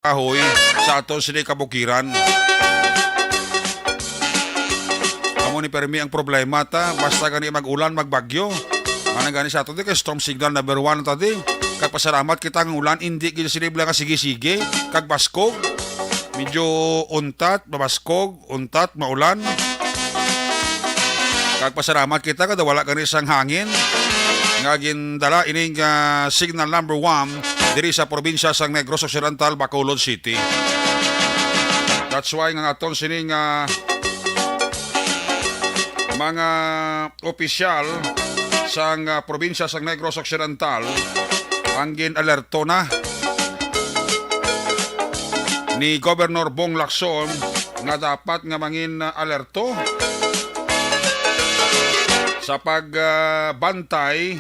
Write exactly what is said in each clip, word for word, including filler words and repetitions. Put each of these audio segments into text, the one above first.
kahoy sa aton sini kabukiran. Amo ni permi ang problema ta, basta gani mag-ulan, magbagyo. Manang gani sa aton di kay storm signal number one ta di. Kag pasalamat kita nga ulan, indi gid sini bala nga sige-sige kag baskog. Medyo untat, mabaskog, untat, maulan. Kag pasalamat kita kada wala gani sang hangin nga gindala ining, ah, signal number one diri sa probinsya sang Negros Occidental, Bacolod City. That's why nga aton sining, ah, mga opisyal sang, ah, probinsya sang Negros Occidental ang gin-alerto na ni Governor Bong Lacson nga dapat nga mangin, ah, alerto sa pag, ah, bantay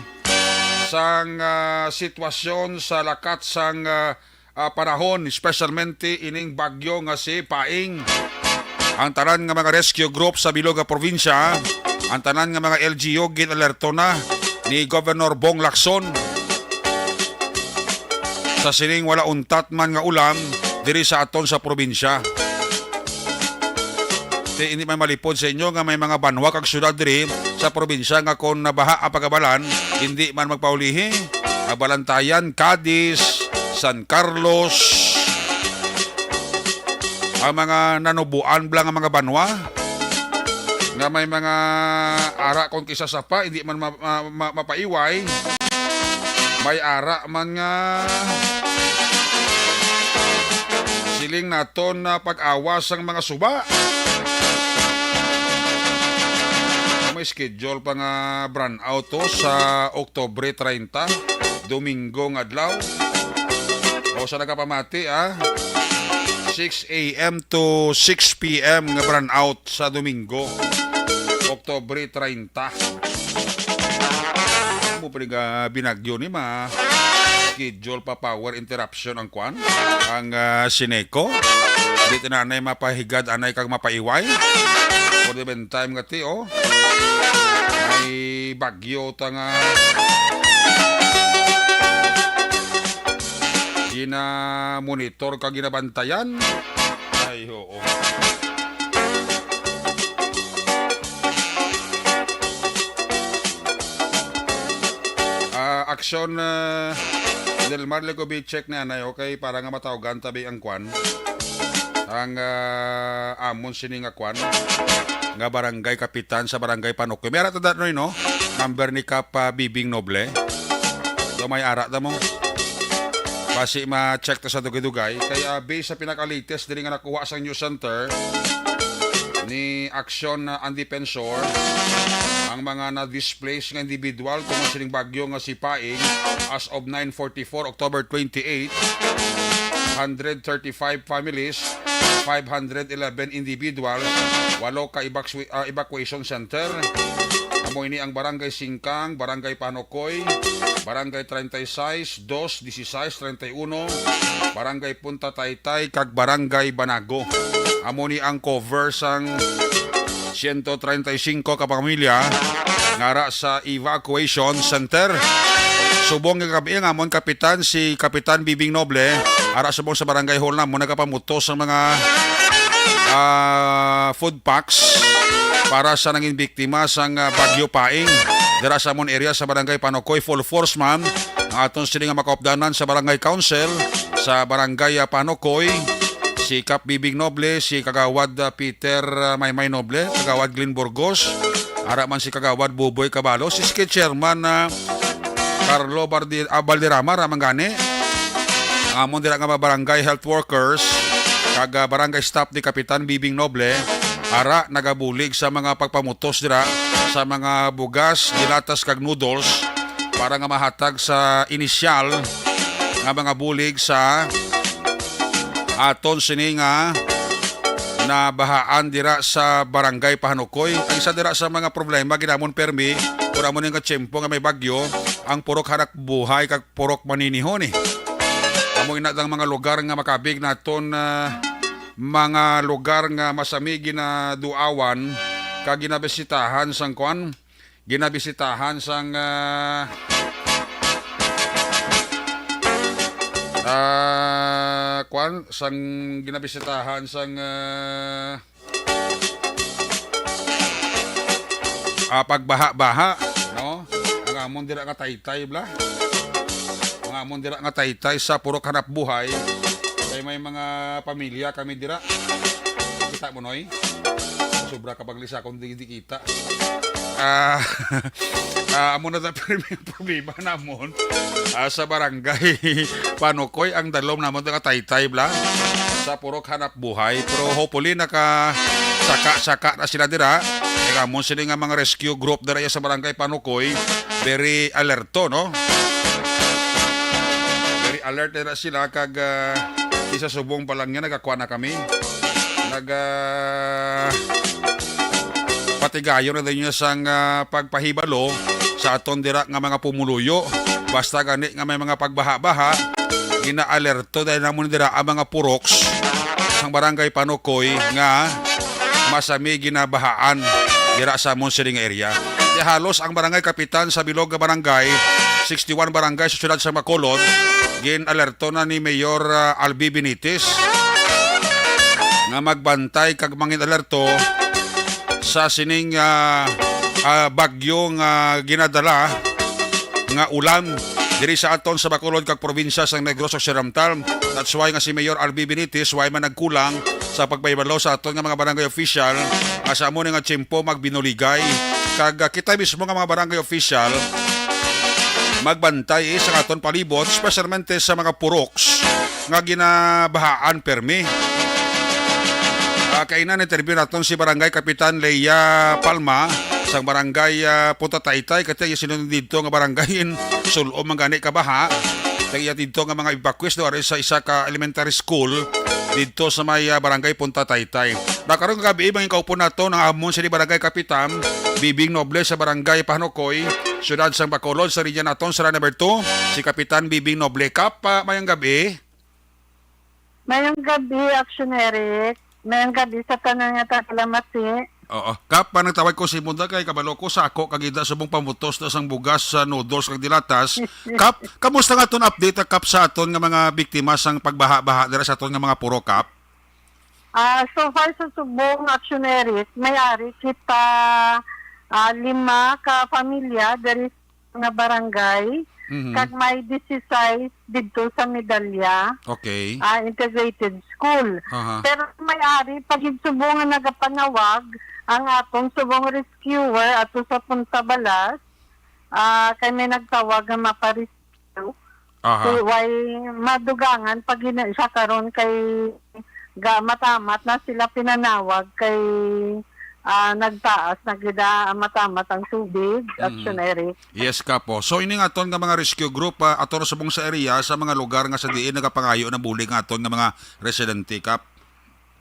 sang, ah, sitwasyon sa lakat sang, ah, ah, panahon, espesyalmente ining bagyo nga si Paing. Ang tanan nga mga rescue group sa bilog nga probinsya, ang tanan nga mga L G U gin-alerto na ni Governor Bong Lacson sa sining wala untat man nga ulan diri sa aton sa probinsya. Ti, hindi man malipod sa inyo nga may mga banwa kag syudad diri sa probinsya nga kon nabaha ang pagabalan, hindi man magpaulihi. Kabalantayan, Cadiz, San Carlos, ang mga nanubuan bala nga mga banwa nga may mga ara kon kisa sapa, hindi man ma-, ma-, ma-, mapaiway. May ara man nga siling naton na pag-awas sang mga suba. May schedule pa nga brownout to sa Oktubre treinta, Domingo nga adlaw. O sa nagapamati, ah, six a m to six p m nga brownout sa Domingo, Oktubre treinta. Amo pa rin nga binagyo ni ma schedule pa power interruption ang kwan, ang, ah, Sineco. Di tinanay mapahigad anay kag mapaiway. For the meantime nga ti, oh, may bagyo ta nga gina-monitor kag ginabantayan. Ay, oo. Ah, aksyon, ah, Del Mar Legovichek ni anay, okay, para nga matawgan tabi ang kwan. Ang, ah, amon sini nga kwan, nga barangay kapitan sa barangay Panukoy. May ara ta dat, Noy, no? Number ni Kap, ah, Bibing Noble. So, may ara ta mo. Basi ma-check ta sa dugay-dugay. Kay, ah, based sa pinaka-latest diri nga nakuha sa news center ni Aksyon, ah, ang Defensor, ang mga na-displace nga individual tungod sining bagyo nga si Paing as of nine forty-four, October twenty-eight, hundred thirty-five families, five hundred eleven individuals, walo ka evacu-, ah, evacuation center. Amo ini ang Barangay Singkang, Barangay Panukoy, Barangay treinta y seis, dos, dieciséis, treinta y uno, Barangay Punta Taytay, kag Barangay Banago. Amo ni ang cover sang ciento treinta y cinco ka pamilya nga ara sa evacuation center. Subong nga gabi nga amon kapitan, si Kapitan Bibing Noble, ara subong sa barangay hall namon nagapamutos sa mga, ah, food packs para sa nangin biktima sang, ah, Bagyo Paing. Dira sa amon area sa barangay Panokoy, full force man ang aton sini nga makaupdanan sa barangay council sa barangay, ah, Panokoy, si Kap Bibing Noble, si Kagawad, ah, Peter, ah, Maymay Noble, Kagawad Glenn Burgos, ara man si Kagawad Buboy Cabalo, si, si Chairman, ah, Carlo Bardi-, ah, Valderrama, ra man gani. Ang amon dira nga mga barangay health workers, kag, ah, barangay staff ni Kapitan Bibing Noble, ara nagabulig sa mga pagpamutos dira sa mga bugas, dilatas, kag noodles para nga mahatag sa inisyal nga mga bulig sa aton sini nga nabahaan dira sa Barangay Pahanukoy. Ang isa dira sa mga problema, ginamon permi, kung amo ni nga tiyempo nga may bagyo, ang purok hanap buhay kag purok maninihon, eh. Amo ina ang mga lugar nga makabig naton, ah, mga lugar nga masami ginaduawan kag ginabisitahan sang kuan, ginabisitahan sang, ah, ah, kwan, sang ginabisitahan sang, ah, ah, pagbaha-baha, no? Ang amon dira nga taytay, bla. Ang amon dira nga taytay sa Purok Hanapbuhay. Kay may mga pamilya kami dira. Kita mo, Noy? Sobra ka paglisakon, di, di kita. Ah, ah, amo na ta, pero may problema namon. Ah, sa barangay Panukoy, ang dalom namon nga taytay, bla. Sa Purok Hanapbuhay. Pero hopefully, naka saka-saka na sila dira. Kay amon sila nga mga rescue group dira sa barangay Panukoy. Very alerto, no? Very alert na sila kag, ah, isa subong pa lang yan, nagakuha na kami. Nag, ah, patigayon na din niya sang, ah, pagpahibalo sa aton dira nga mga pumuluyo. Basta gani nga may mga pagbaha-baha, ginaalerto dahil namon dira ang mga puroks sang barangay Panukoy nga masami ginabahaan dira sa amon sining area. Kaya halos ang barangay kapitan sa bilog nga barangay, sixty-one barangay sa siyudad sa Bacolod, gin-alerto na ni Mayor, ah, Albi Benitez nga magbantay kag mangin-alerto sa sining, ah, ah, bagyo nga ginadala nga ulan diri sa aton sa Bacolod kag probinsya sang Negros Occidental. That's why nga si Mayor Albi Benitez way man nagkulang sa pagpahibalo sa aton nga mga barangay official nga sa amo ni nga tiyempo magbinuligay. Kag, ah, kita mismo nga mga barangay official magbantay, eh, sa aton palibot, especialmente sa mga puroks nga ginabahaan permi. Ah, kaina na-interview naton si Barangay Kapitan Leia Palma sang Barangay, ah, Punta Taytay, kay iya sinunod dito nga barangay in sul-om man gani kabaha. Kay iya dito nga mga evacuees do ari sa isa ka elementary school dito sa may, ah, Barangay Punta Taytay. Na karong gabi, mga kaupon nato, ang amon sini Barangay Kapitan Bibing Noble sa Barangay Panukoy, Siyudad sang Bacolod, sa region naton sa number two, si Kapitan Bibing Noble. Kap, ah, mayong gabi. Mayong gabi, Action Eric. Mayong gabi sa tanan nga tagalamati. Oo. Kap, ah, nagtawag ko si Munda kay kabalo ko sa ako kagida subong pamutos na sang bugas sa noodles kag dilatas. Kap, kamusta nga aton update, ah, Kap, sa aton nga mga biktima sang pagbaha-baha dira sa aton nga mga purok, Kap? Ah, so far sa subong, Action Eric, may ari kita, ah, lima ka pamilya diri nga barangay, Mhm. kag may disisais didto sa Medalya, Okay. ah, Integrated School. Aha. Pero may ari pa gid subong nga nagapanawag ang atong subong rescuer ato sa Punta Balas, ah, kay may nagtawag nga mapa-rescue. Aha. Kay way madugangan pa gina siya karon kay ga-, matamat na sila pinanawag kay, ah, nagtaas na gid, ah, matamat ang tubig, Mm. Action Eric. Yes, Kapo. So, ini nga aton nga mga rescue group, ah, ato na subong sa area, sa mga lugar nga sa diin nagapangayo na bulig nga aton nga mga residente, Kap?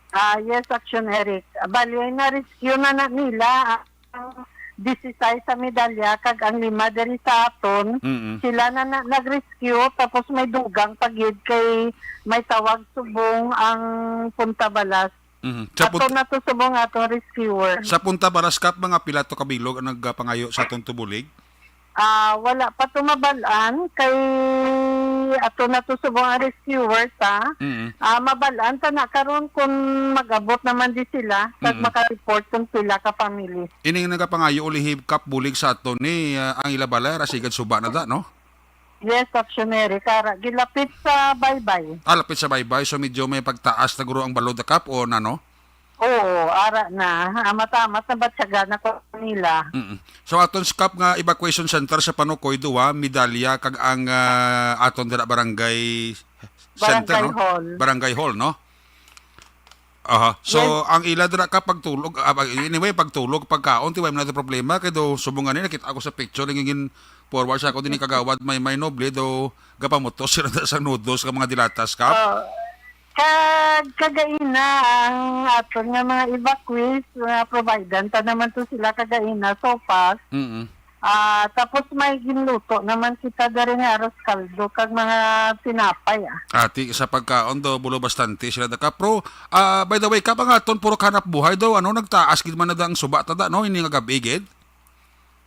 Ah, yes, Action Eric. Bali, na-rescue na, na nila ang disisais sa Medalya kag ang lima diri sa aton. Mm-mm. Sila na, na nag-rescue, tapos may dugang pa gid kay may tawag subong ang Punta Balas. Mhm. Sa Ato Punta na to subong ato rescuer. Sa Punta Balas, Kap, mga pila to ka bilog ang nagapangayo sa aton tubulig? Ah, wala pa to mabal-an kay ato na to subong ang rescuer ta. Mm. Ah, mabal-an ta na karon kung mag-abot naman di sila kag Mm. maka-report kung pila ka family. Ining nagapangayo ulihib, Kap, bulig sa aton ni, ah, ang ila balay ra sigad suba na da, no? Yes, Action Eric. Kara, gilapit sa baybay. Ah, lapit sa baybay. So, medyo may pagtaas na guro ang balod, Kap, o nano? Oo, ara na. Amat-amat na batyagan na ko nila. Mm-mm. So, aton sa, Kap, nga evacuation center sa Panukoy, duwa, Medalya, kag ang, ah, aton dira barangay center, Barangay no? Hall. Barangay Hall, no? Aha. So, Yes. ang ila dira, Kap, pagtulog, ah, pag-, anyway, pagtulog, pagkaon, ti, way man nato problema, kay do, subong gani, nakita ko sa picture, nangingin forward sa ako din ni Kagawad, may, may noble, do, gapamutos sila sa noodles, ka mga dilatas, Kap. Oh, kag, kagaina, ang aton nga mga evacuees, nga providan ta naman to sila kagaina, sopas. Mm-mm. Ah, tapos may ginluto naman kita diri nga arroz caldo kag mga tinapay, ah. Ati, sa pagkaon daw, bulo bastante sila da, Kap. Pero, ah, by the way, Kap, ang aton puro hanap buhay daw, ano, nagtaas gid man na da ang suba ta da, no? Ini nga gabi gid.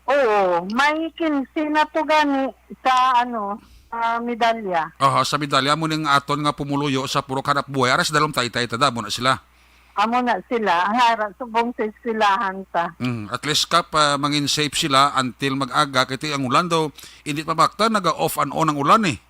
Oo, may kinse na to gani sa, ano, ah, medalya. Aha, sa medalya mo ning aton nga pumuluyo sa Purok Hanapbuhay. Ara sa Dalom Taytay ta, damo na sila. Amo na sila, ang ara subong sa eskwelahan ta. Mm, at least, Kap, ah, mangin safe sila until mag-aga. Kay ti ang ulan daw, hindi pa makta, naga-off and on ang ulan, eh.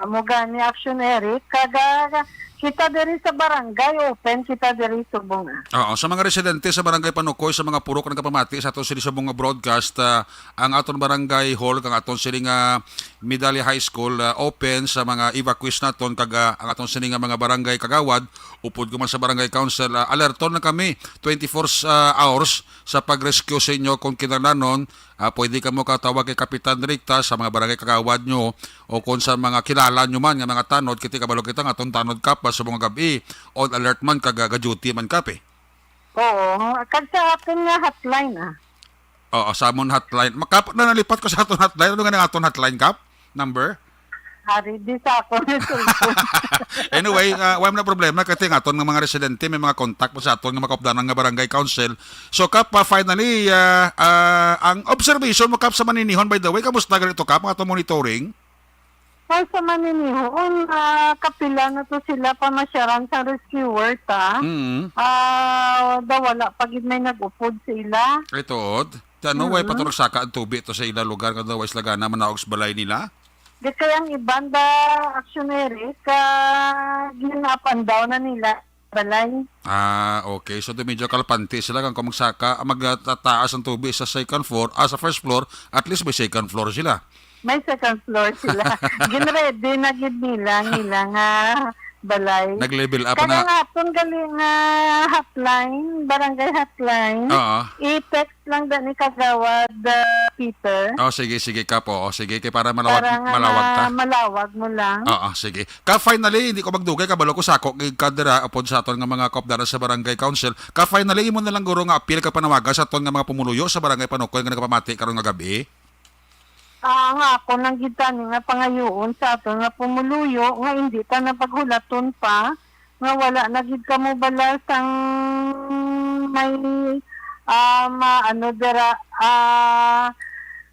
Amo gani, Action Eric. Kaga, kita diri sa barangay, open kita diri subong, ah. Oo, sa mga residente sa Barangay Panukoy, sa mga purok nagapamati sa aton sini subong nga broadcast, ah, ang aton barangay hall, kag aton sini nga Medalya High School, ah, open sa mga evacuees naton, kag, ah, ang aton sini nga mga barangay kagawad, upod ko man sa barangay council, ah, alerton na kami twenty-four, ah, hours sa pag-rescue sa inyo kung kinahanglanon. Ah, pwede kamo katawag kay Kapitan Ricta sa mga barangay kagawad nyo o kung sa mga kilala nyo man nga mga tanod, kiti kabalo kita nga atong tanod, Kap, sa mga gabi, on alert man, kag, ah, ga-duty man, Kap, eh. Oo, kag sa aton nga hotline, ah. Oo, sa amon hotline. Makap na nalipat ko sa aton hotline. Ano nga ang aton hotline, Kap? Number? Ari, di sa ako na cellphone. Anyway, ah, wala na problema kasi nga aton nga mga residente may mga contact pa sa aton nga mga kaupdanan nga barangay council. So, Kap, ah, finally, ah, ah, ang observation mo, Kap, sa Maninihon, by the way, kamusta ganito, Kap, ang atong monitoring? Ay, sa Maninihon, ah, kapila na to sila pamasyaran sa rescuer ta. Mm. Ah, daw wala pa gid may nag-upod sa ila. Ay, tuod? Ti ano, way Mm. paturog saka ang tubi to sa ila lugar nga daw way sila gana manaog sa balay nila? Di kay ang iban da, Action Eric, ah, gin-up and down na nila balay. Ah, okay. So, di medyo kalpante sila kung magsaka, ah, magtataas ang tubi sa second floor, ah, sa first floor, at least may second floor sila. May second floor sila. Gin-ready na gid nila ang ilang, ah, balay. Nag-level up Kaya na. Nga aton gali nga hotline, barangay hotline, Oo. i-text lang da ni Kagawad, ah, Peter. Oh, sige, sige, Kap. Oo, sige, kay para malawag, Para nga malawag ta. Ma-, malawag mo lang. Oo, sige. Kap, finally, hindi ko magdugay, kabalo ko sako gid ka dira upod sa aton nga mga kaupdanan sa barangay council. Kap, finally, imo na lang guro nga apil kag panawagan sa aton nga mga pumuluyo sa barangay Panukoy nga nagapamati karon nga gabi. Ah, nga ako nang gid tani nga pangayuon sa aton nga pumuluyo nga hindi ta na paghulaton pa nga wala na gid kamo bala sang may, ah, ma-, ano dira, ah,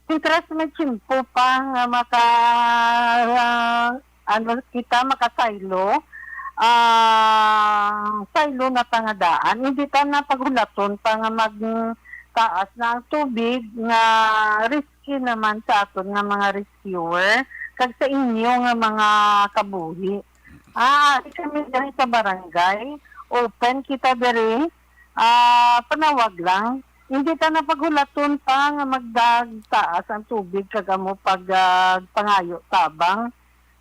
sing tras may tiyempo pa nga maka, ah, ano kita makasaylo, ah, saylo na ta nga daan. Hindi ta na paghulaton pa nga magtaas na ang tubig nga risky naman sa aton nga mga rescuer kag sa inyo nga mga kabuhi. Ah, ari kami diri sa barangay. Open kita diri. Ah, panawag lang. Hindi ta na paghulaton pa nga magdagtaas ang tubig kag amo pag, ah, pangayo tabang.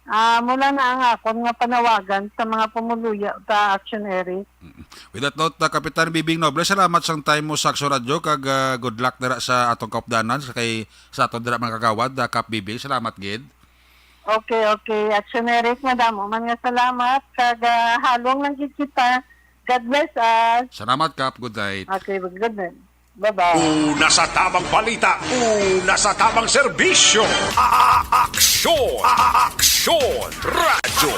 Ah, mula na ang akon nga panawagan sa mga pumuluyo ta, Action Eric. Mm. With that note, uh, Kapitan Bibing Noble, salamat sang time mo sa Action Radio, kag, uh, good luck dira sa atong kaupdanan, sa kay, sa aton dira mga kagawad, uh, Kap Bibing. Salamat gid. Okay, okay. Action Eric, madamo man nga salamat, kag, uh, halong lang gid kita. God bless us. Salamat, Kap. Good night. Okay, good night. Bye-bye. Una sa tamang balita, una sa tamang serbisyo. A-, aksyon, a-, aksyon, radyo.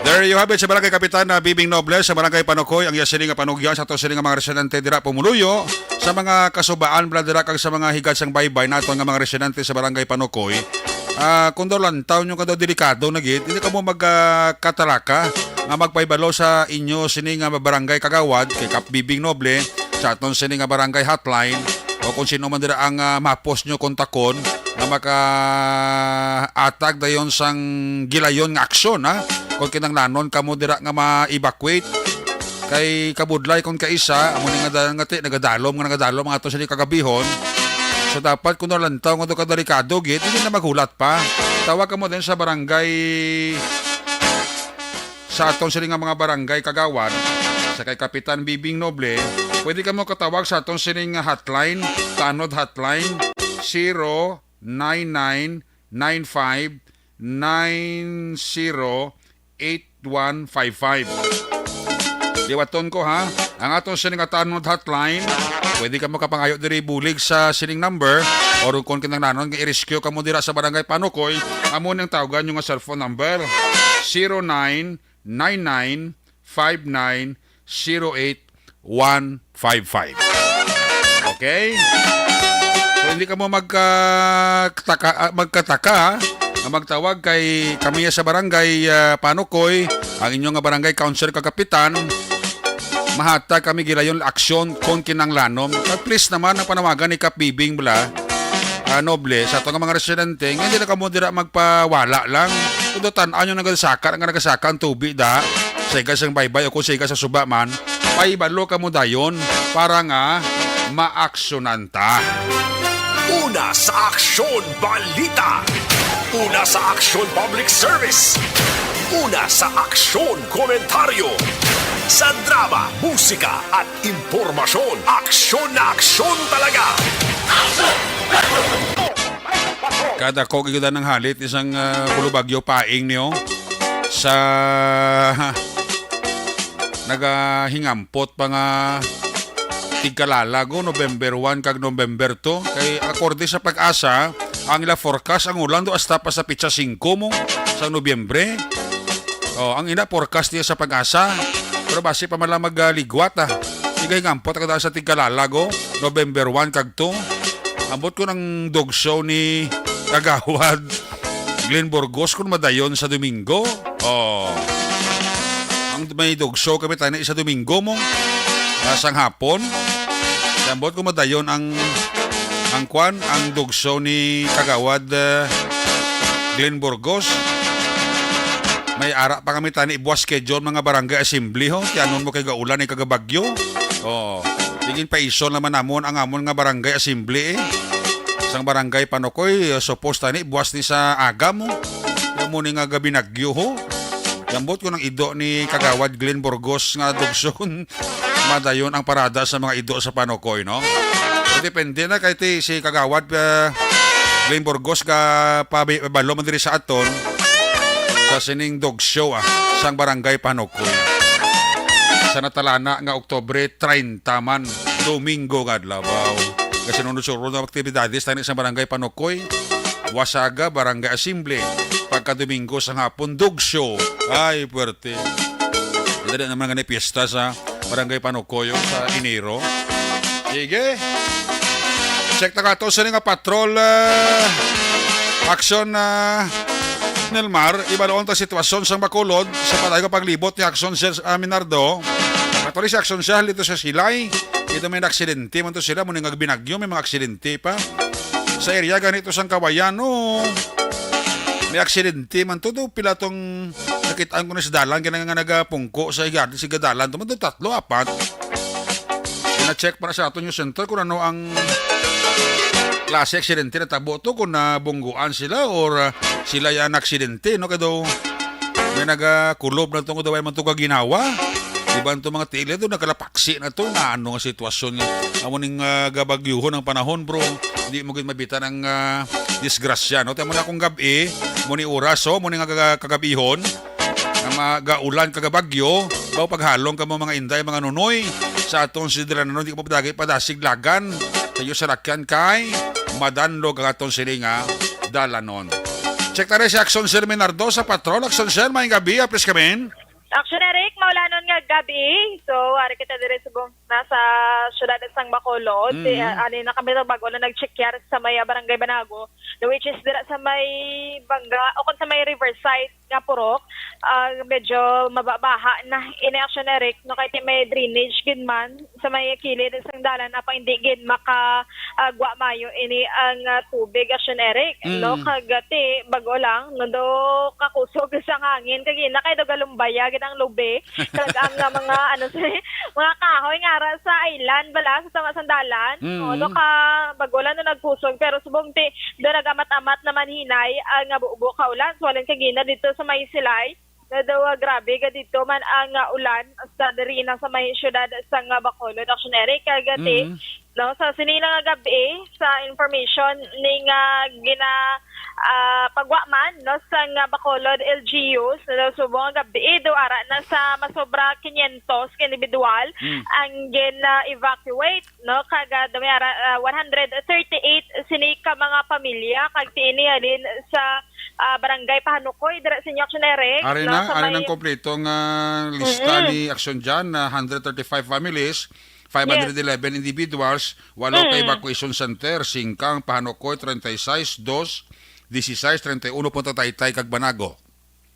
There you have it, sa Barangay Kapitan na Bibing Noble, sa Barangay Panukoy, ang iya sini nga panugyan sa ato sini nga mga residente dira pumuluyo sa mga kasubaan bala dira kag sa mga higad sang baybay naton nga mga residente sa Barangay Panukoy. Ah, kung daw lantaw nyo nga daw delikado na gid, hindi kamo mag, ah, katalaka nga magpahibalo sa inyo sini nga barangay kagawad kay Kap Bibing Noble sa aton sini nga barangay hotline o kung sino man dira ang, ah, mapos nyo kontakon nga makaatag dayon sang gilayon nga aksyon, ha? Kung kinahanglanon kamo dira nga ma-evacuate, kay kabudlay kon kaisa, amo ni nga da-, nga ti-, nagadalom, nga nagadalom ang ato sini kagabihon. So, dapat kung nalantaw nga daw kadelikado gid, hindi na maghulat pa. Tawag kamo din sa barangay, sa aton sini nga mga barangay kagawad, sa kay Kapitan Bibing Noble, pwede kamo katawag sa aton sini nga hotline, Tanod Hotline, zero nine nine nine five nine zero eight one five five. Liwaton ko, ha, ang aton sini nga Tanod Hotline. Pwede ka makapangayo diri bulig sa sining number, or kung kinahanglanon nga i-rescue kamo dira sa Barangay Panukoy, amo ning tawagan nyo nga cellphone number, zero nine nine nine five nine zero eight one five five. Okay? So, hindi kamo magkataka, ah, magkataka, ha? nga magtawag kay kami sa barangay, ah, Panukoy, ang inyo nga barangay council kag kapitan, mahatag kami gilayon aksyon kon kinahanglanon. Kag please naman ang panawagan ni Kap Bibing bala, ah, Noble, sa ato nga mga residente, nga hindi na kamo dira magpawala lang. Kundo tan-aw nyo nagasaka, nga nagasaka ang tubig da, sa iga sang baybay o kung sa iga sa suba man, pahibalo kamo dayon para nga maaksyonan ta. Una sa aksyon, balita. Una sa aksyon, public service. Una sa aksyon, komentaryo. Sa drama, musika, at impormasyon, aksyon na aksyon talaga. Kada ko gigda ng halit isang, ah, bulubagyo paing niyo sa nagahingampot pa nga tigkalalago, November one kag November two. Kay akorde sa PAGASA, ang ila forecast ang ulan do hasta pa sa pitsa singko mo sa Nobyembre. Oh, ang ina forecast niya sa PAGASA. Pero basi pa man lang magligwat, ah. Tigahingampot ang sa tigkalalago, November one kag two. Ambot ko ng dog show ni Kagawad Glenn Burgos kung madayon sa Domingo. Oh. Ang may dog show kami tani sa Domingo mo. Ah, sang hapon. Ambot ko madayon ang ang kwan, ang dog show ni Kagawad, ah, Glenn Burgos. May ara pa kami tani buwas schedule mga barangay assembly ho. Tianon mo kay gaulan ay kagabagyo. Oh. Tigin paison naman namon ang amon nga barangay assembly eh. Sang barangay Panukoy, uh, supposed tani buwas ni sa aga mo. Yung mo ni nga gabi nagyo ho. Yambot ko ng ido ni Kagawad Glenn Burgos nga dugson madayon ang parada sa mga ido sa Panukoy, no? So, depende na kay ti si Kagawad, uh, Glenn Burgos ka pabalo man diri sa aton sa sining dog show, ah, sang barangay Panukoy. Sa natalana nga Oktubre treinta man, Domingo nga adlaw. Kasi nung sunod na aktibidades tani sa barangay Panukoy, Wasaga, Barangay Assembly, pagka Domingo sa hapon, dog show. Ay, puwerte. Dali naman nga ni piyesta sa Barangay Panukoy sa Enero. Sige. Check na ka to sa nga patrol, ah, action, ah, Nelmar, ibaloon ta sitwasyon sang Bacolod sa padayon nga paglibot ni Action Sir, ah, Minardo. Patuloy si Action Sir dito sa Silay. Ito may aksidente man to sila, muna nga binagyo, may mga aksidente pa. Sa area ganito sang Kawayan, oh, may aksidente man to, to. Pila tong nakitaan ko na sa dalan, kaya nga nagapungko sa higaan, sa dalan to, man to, tatlo, apat. Gina-check para sa aton news center kung ano ang klase aksidente na tabo to, kung nabungguan sila or, ah, sila yan aksidente, no? Kaya daw, may nagakulob na to, daw ay man to kaginawa. Iban to mga tili to, nagkalapaksi na to, na ano nga sitwasyon nga. Amo ning, ah, gabagyuhon ang panahon, bro. Hindi mo gid mabitan ang, ah, disgrasya, no? Tama na akong gabi, mo ni oras, oh, mo ni nga kaga-, kagabihon. Nga magaulan kag bagyo, baw paghalong kamo mga inday, mga nunoy, sa aton si dalanon, di ko padagay padasig lagan sa iyo sa lakyan kay madanlog ang aton sini nga dalanon. Check tayo si Action Sir Minardo sa patrol. Action Sir, may gabi, please come in. Action Eric, maulanon nga gabi. So, ari kita dire subong nasa syudad sang Bacolod. Mm. Ti, ah, ani na kami sa bago na nag-check yar sa may, ah, Barangay Banago, which is dira sa may Bangga, o kung sa may Riverside nga purok, ah, medyo mababaha na ini Action Eric, no, kay ti may drainage gid man sa may kilid sang dalan, apa hindi gid maka, ah, gwa mayo ini ang, ah, tubig Action Eric, no, mm, kag, ah, ti bago lang, no, do kakusog sa hangin, kag ina kay do galumbaya gid ang lubi, kag ang, ah, mga, ano, sa, mga kahoy nga ara sa island bala, sa tama sang dalan, mm, no, do ka bago lang, no, nagkusog, pero subong ti do nagamat-amat naman hinay ang, ah, bubo ka ulan. So, walin kagina dito sa may Silay. Na daw, ah, grabe ka dito man ang, ah, ulan sa diri na sa may syudad sa nga Bacolod, Action Eric. Kagati, mm, no, sa sini nga gabi, sa information ni nga gina, ah, pagwa man, no, sa nga Bacolod L G Us, na daw subong nga gabi, daw ara na sa masobra quinientos ka individual, mm, ang gina-evacuate, no, kaga dumi ara, ah, one hundred thirty-eight sini ka mga pamilya, kag ti ini halin sa, ah, Barangay Pahanukoy, dira sa inyo, Action Eric, ari no, na, sa ari may nang kompleto nga lista, mm, ni Action Jan, na hundred thirty-five families, five hundred eleven, yes, individuals, walo ka, mm, evacuation center, singka ang Pahanukoy, treinta y seis, dos, dieciséis, treinta y uno Punta Taytay kag Banago.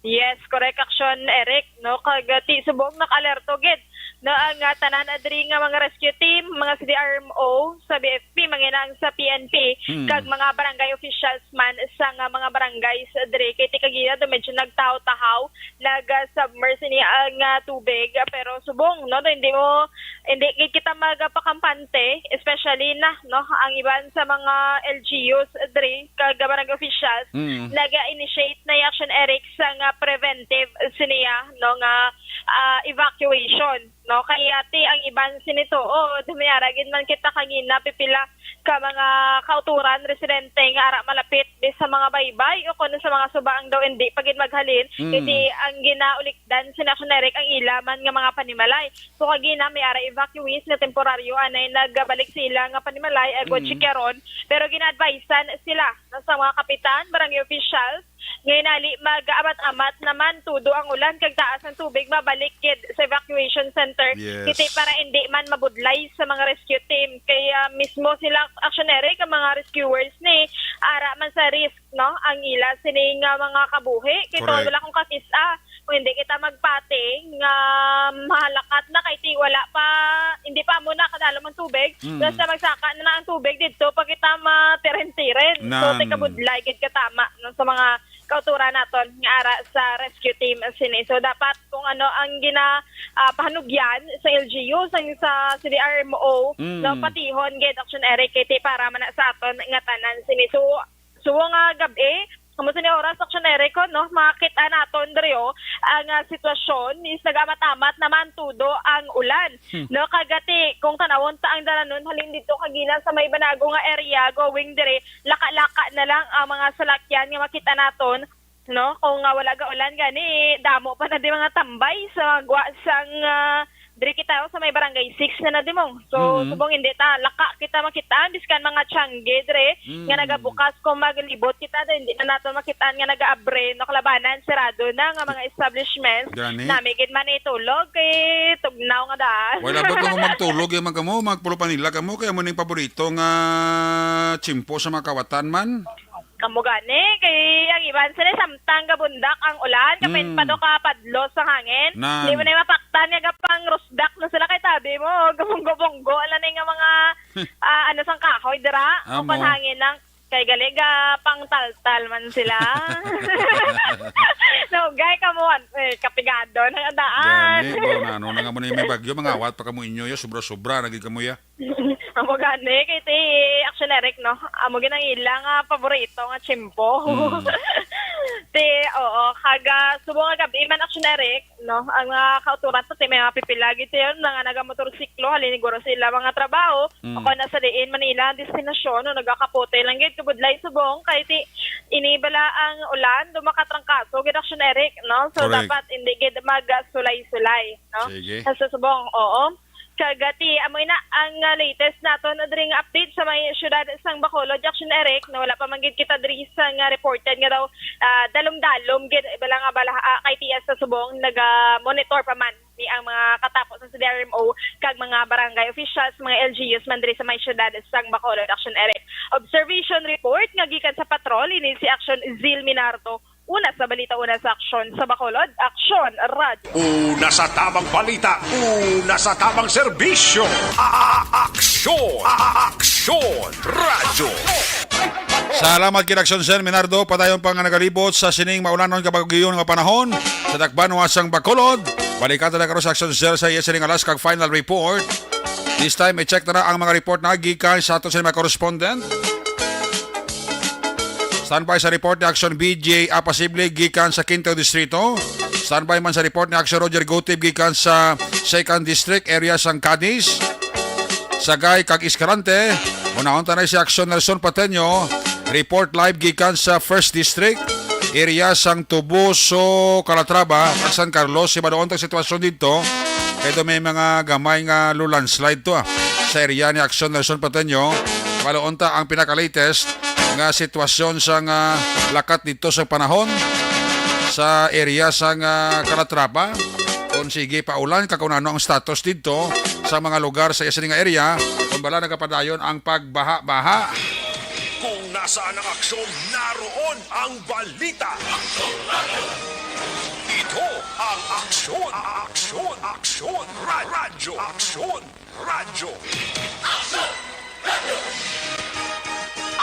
Yes, correct action, Eric, no? Kag, ah, ti subong naka-alerto gid, no, ang, ah, tanan adri nga mga rescue team, mga C D R M O sa B F P, mangina ang sa P N P, Hmm. kag mga barangay officials man sa nga mga barangay sa diri. Kay ti kagina do medyo nagtahaw-tahaw, nag-submerge ini ang, ah, tubig, pero subong, no, hindi mo, hindi gid kita magapakampante, especially na, no, ang iban sa mga L G Us diri kag barangay officials, Mm. nag-initiate na yung action, Eric, sa nga preventive siniya, no, nga, ah, evacuation, no? Kaya ti ang iban sini to, oh, dumayara gid man kita kagina, pipila ka mga kauturan, residente nga ara malapit di sa mga baybay o kuno sa mga suba ang daw hindi pa gid maghalin, Mm. kay ti ang ginaulikdan sina action, Eric, ang ila man nga mga panimalay. So, kagina may ara evacuees nga temporaryo anay nagbalik sa ila nga panimalay, agod Mm. Chicharon, pero gina-advisean sila, no, sa mga kapitan, barangay officials, nga inali mag-amat-amat naman tudo ang ulan kag taas ang tubig, mabalik gid sa evacuation center. Yes. Kiti para hindi man mabudlay sa mga rescue team. Kaya mismo sila, action, Eric, ang mga rescuers ni ara man sa risk, no, ang ila sini nga mga kabuhi. Kay Correct. Wala kong kakis-a. Kung hindi kita magpati nga mahalakat na kay ti wala pa, hindi pa mo na kadalom ang tubig. Mm. Basta magsaka na lang ang tubig dito pag kita matiren-tiren. So, Nan. Ti kabudlay gid katama, no, sa mga kauturan naton nga ara sa rescue team sini. So, dapat kung ano ang gina, ah, pahanugyan sa L G U, sa, sa C D R M O, Mm. no, patihon gid, action, Eric, kay ti para man na sa aton nga tanan sini. So, subo nga gab-i, kamo sini oras, action, Eric, no, makita naton diri, oh, ang, ah, sitwasyon is nagamat-amat naman tudo ang ulan. Hmm. No, kagati, kung tanawon ta ang dalanon halin dito kagina sa may Banago nga area, going diri, laka-laka na lang ang mga salakyan nga makita naton, no? Kung, ah, wala ga ulan gani, damo pa na di mga tambay sa gwa sang, ah, diri kita sa may barangay six na na, Dimong. So, Mhm. Subong hindi ta laka kita makitaan, biskan mga tiyangge diri Mm. nga nagabukas, kung maglibot kita, di, hindi na naton makitaan nga nagaabre, no, kalabanan, sirado na nga mga establishments. Gani. Nami gid man itulog kay tugnaw nga daan. Wala ba kamo magtulog, eh, man kamo, magpulo pa nila kamo, kaya mo ning paborito nga tsimpo sa mga kawatan man? Amo gani, kay ang iban sila samtang gabundak ang ulan, kapin Mm. pa do ka padlo sa hangin. Nan. Di mo na mapaktan nga gapang rusdak na sila kay tabi mo, gabunggo-bunggo lang nga mga, ah, ano sang kahoy dira, Amo. Ang panhangin lang, kay galing gapang taltal man sila. No, gay ka mo, eh, kapigado na nga daan. Gani, bo, na, ano na nga mo na yung may bagyo, mga awat pa kamo inyo, ya, sobra-sobra, naging kamo, ya. Amo gani, kay ti Action Eric, no? Amo gid ang ila nga paborito nga tsimpo. Mm. Ti, oo, kaga, subong nga gab-i man, Action Eric, no? Ang mga kauturan sa ti may mga pipila gid yun, nga nagamotorsiklo, haliniguro sa ila mga trabaho, Mm. o kung nasa diin man ila ang destinasyon, no? Nagakapote lang gid, kabudlay subong, kay ti, ini bala ang ulan, do makatrangkaso gid, Action Eric, no? So, Correct. Dapat hindi gid magsulay-sulay, no? Sige. Sa subong, oo. Kagati, amo ina ang, ah, latest naton diri nga update sa may siyudad sang Bacolod, Action Eric, na wala pa man gid kita diri sa nga reported nga daw, ah, dalom-dalom gid bala nga bala, ah, kay tiya sa subong naga-monitor pa man ni ang mga katapo sa C D R M O kag mga barangay officials, mga L G Us man diri sa may siyudad sang Bacolod, Action Eric. Observation report nga gikan sa patrol, ini si Action Zil Minardo. Una sa balita, una sa aksyon sa Bacolod, Aksyon Radyo. Una sa tamang balita, una sa tamang serbisyo. A-, a-, aksyon, a-, a-, aksyon Radyo. Salamat kay Aksyon Sir Minardo. Padayon pa nga nagalibot sa sining maulanon kag bagyo nga panahon sa dakbanan sang Bacolod. Balikan ta na karon sa Aksyon Sir sa iya sining alas kag final report. This time, i-check na na ang mga report na gikan sa ato sa mga correspondent. Standby sa report ni Action B J Apasible gikan sa Quinto Distrito. Standby man sa report ni Action Roger Gutib gikan sa Second District, area sang Cadiz, Sagay kag Escalante. Unahon ta na si Action Nelson Pateño. Report live gikan sa First District, area sang Toboso, Calatrava, kag San Carlos. Hibaluon ta ang sitwasyon didto. Kay do may mga gamay nga low landslide to, ah, sa area ni Action Nelson Pateño. Hibaluon ta ang pinaka-latest nga sitwasyon sang lakat didto sa panahon sa area sang Calatrava. Kung sige pa ulan, kag kung ano ang status didto sa mga lugar sa iya sini nga area, kung bala nagapadayon ang pagbaha-baha. Kung Sa ng aksyon, naroon ang balita. Ito ang Aksyon, Aksyon, Aksyon, Ra- Radyo Aksyon, Radyo.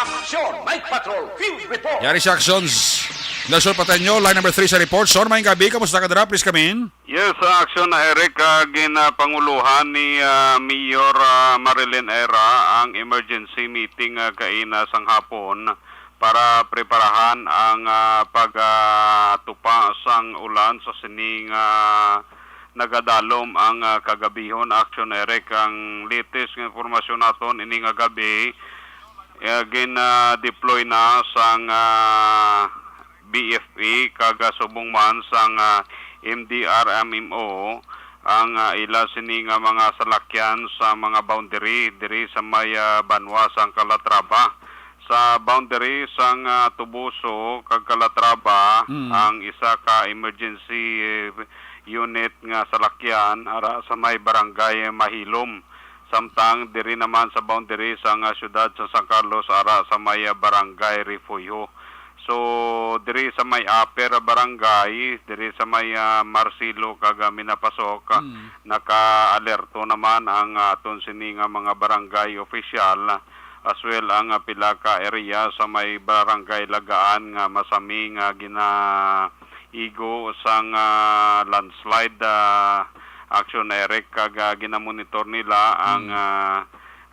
Aksyon! Night Patrol Field Report! Yari sa Actions. Nelson Pateño, line number three sa report. Sir, maayong gabi. Kamusta ka dira? Please come in. Yes, sa Aksyon, Eric, ah, ginapanguluhan ni, ah, Mayor, ah, Marilyn Era ang emergency meeting, ah, kaina sang hapon para preparahan ang, ah, pag, ah, tupa sang ulan sa sining, ah, nagadalom ang, ah, kagabihon. Aksyon, Eric, ang latest nga impormasyon naton ini nga gabi, eh, gin, ah, deploy na sang, ah, B F P kag, ah, subong man sang, ah, M D R M M O ang, ah, ila sini nga mga salakyan sa mga boundary diri sa may, ah, banwa sang Calatrava. Sa boundary sang, ah, Tubuso kag Calatrava, Mm. ang isa ka emergency, eh, unit nga salakyan ara sa may barangay Mahilom. Samtang diri naman sa boundary sang, ah, siyudad sa San Carlos, ara sa may, ah, barangay Refugio. So, diri sa may upper barangay, diri sa may, ah, Marcelo kag, ah, Minapasok, ah, Mm. naka-alerto naman ang, ah, aton sini nga mga barangay opisyal, ah, as well ang, ah, pila ka area sa may barangay Lagaan nga masami nga ginaigo sang, ah, landslide, ah, Aksyon, Eric, kag, ah, ginamonitor nila ang, Mm. ah,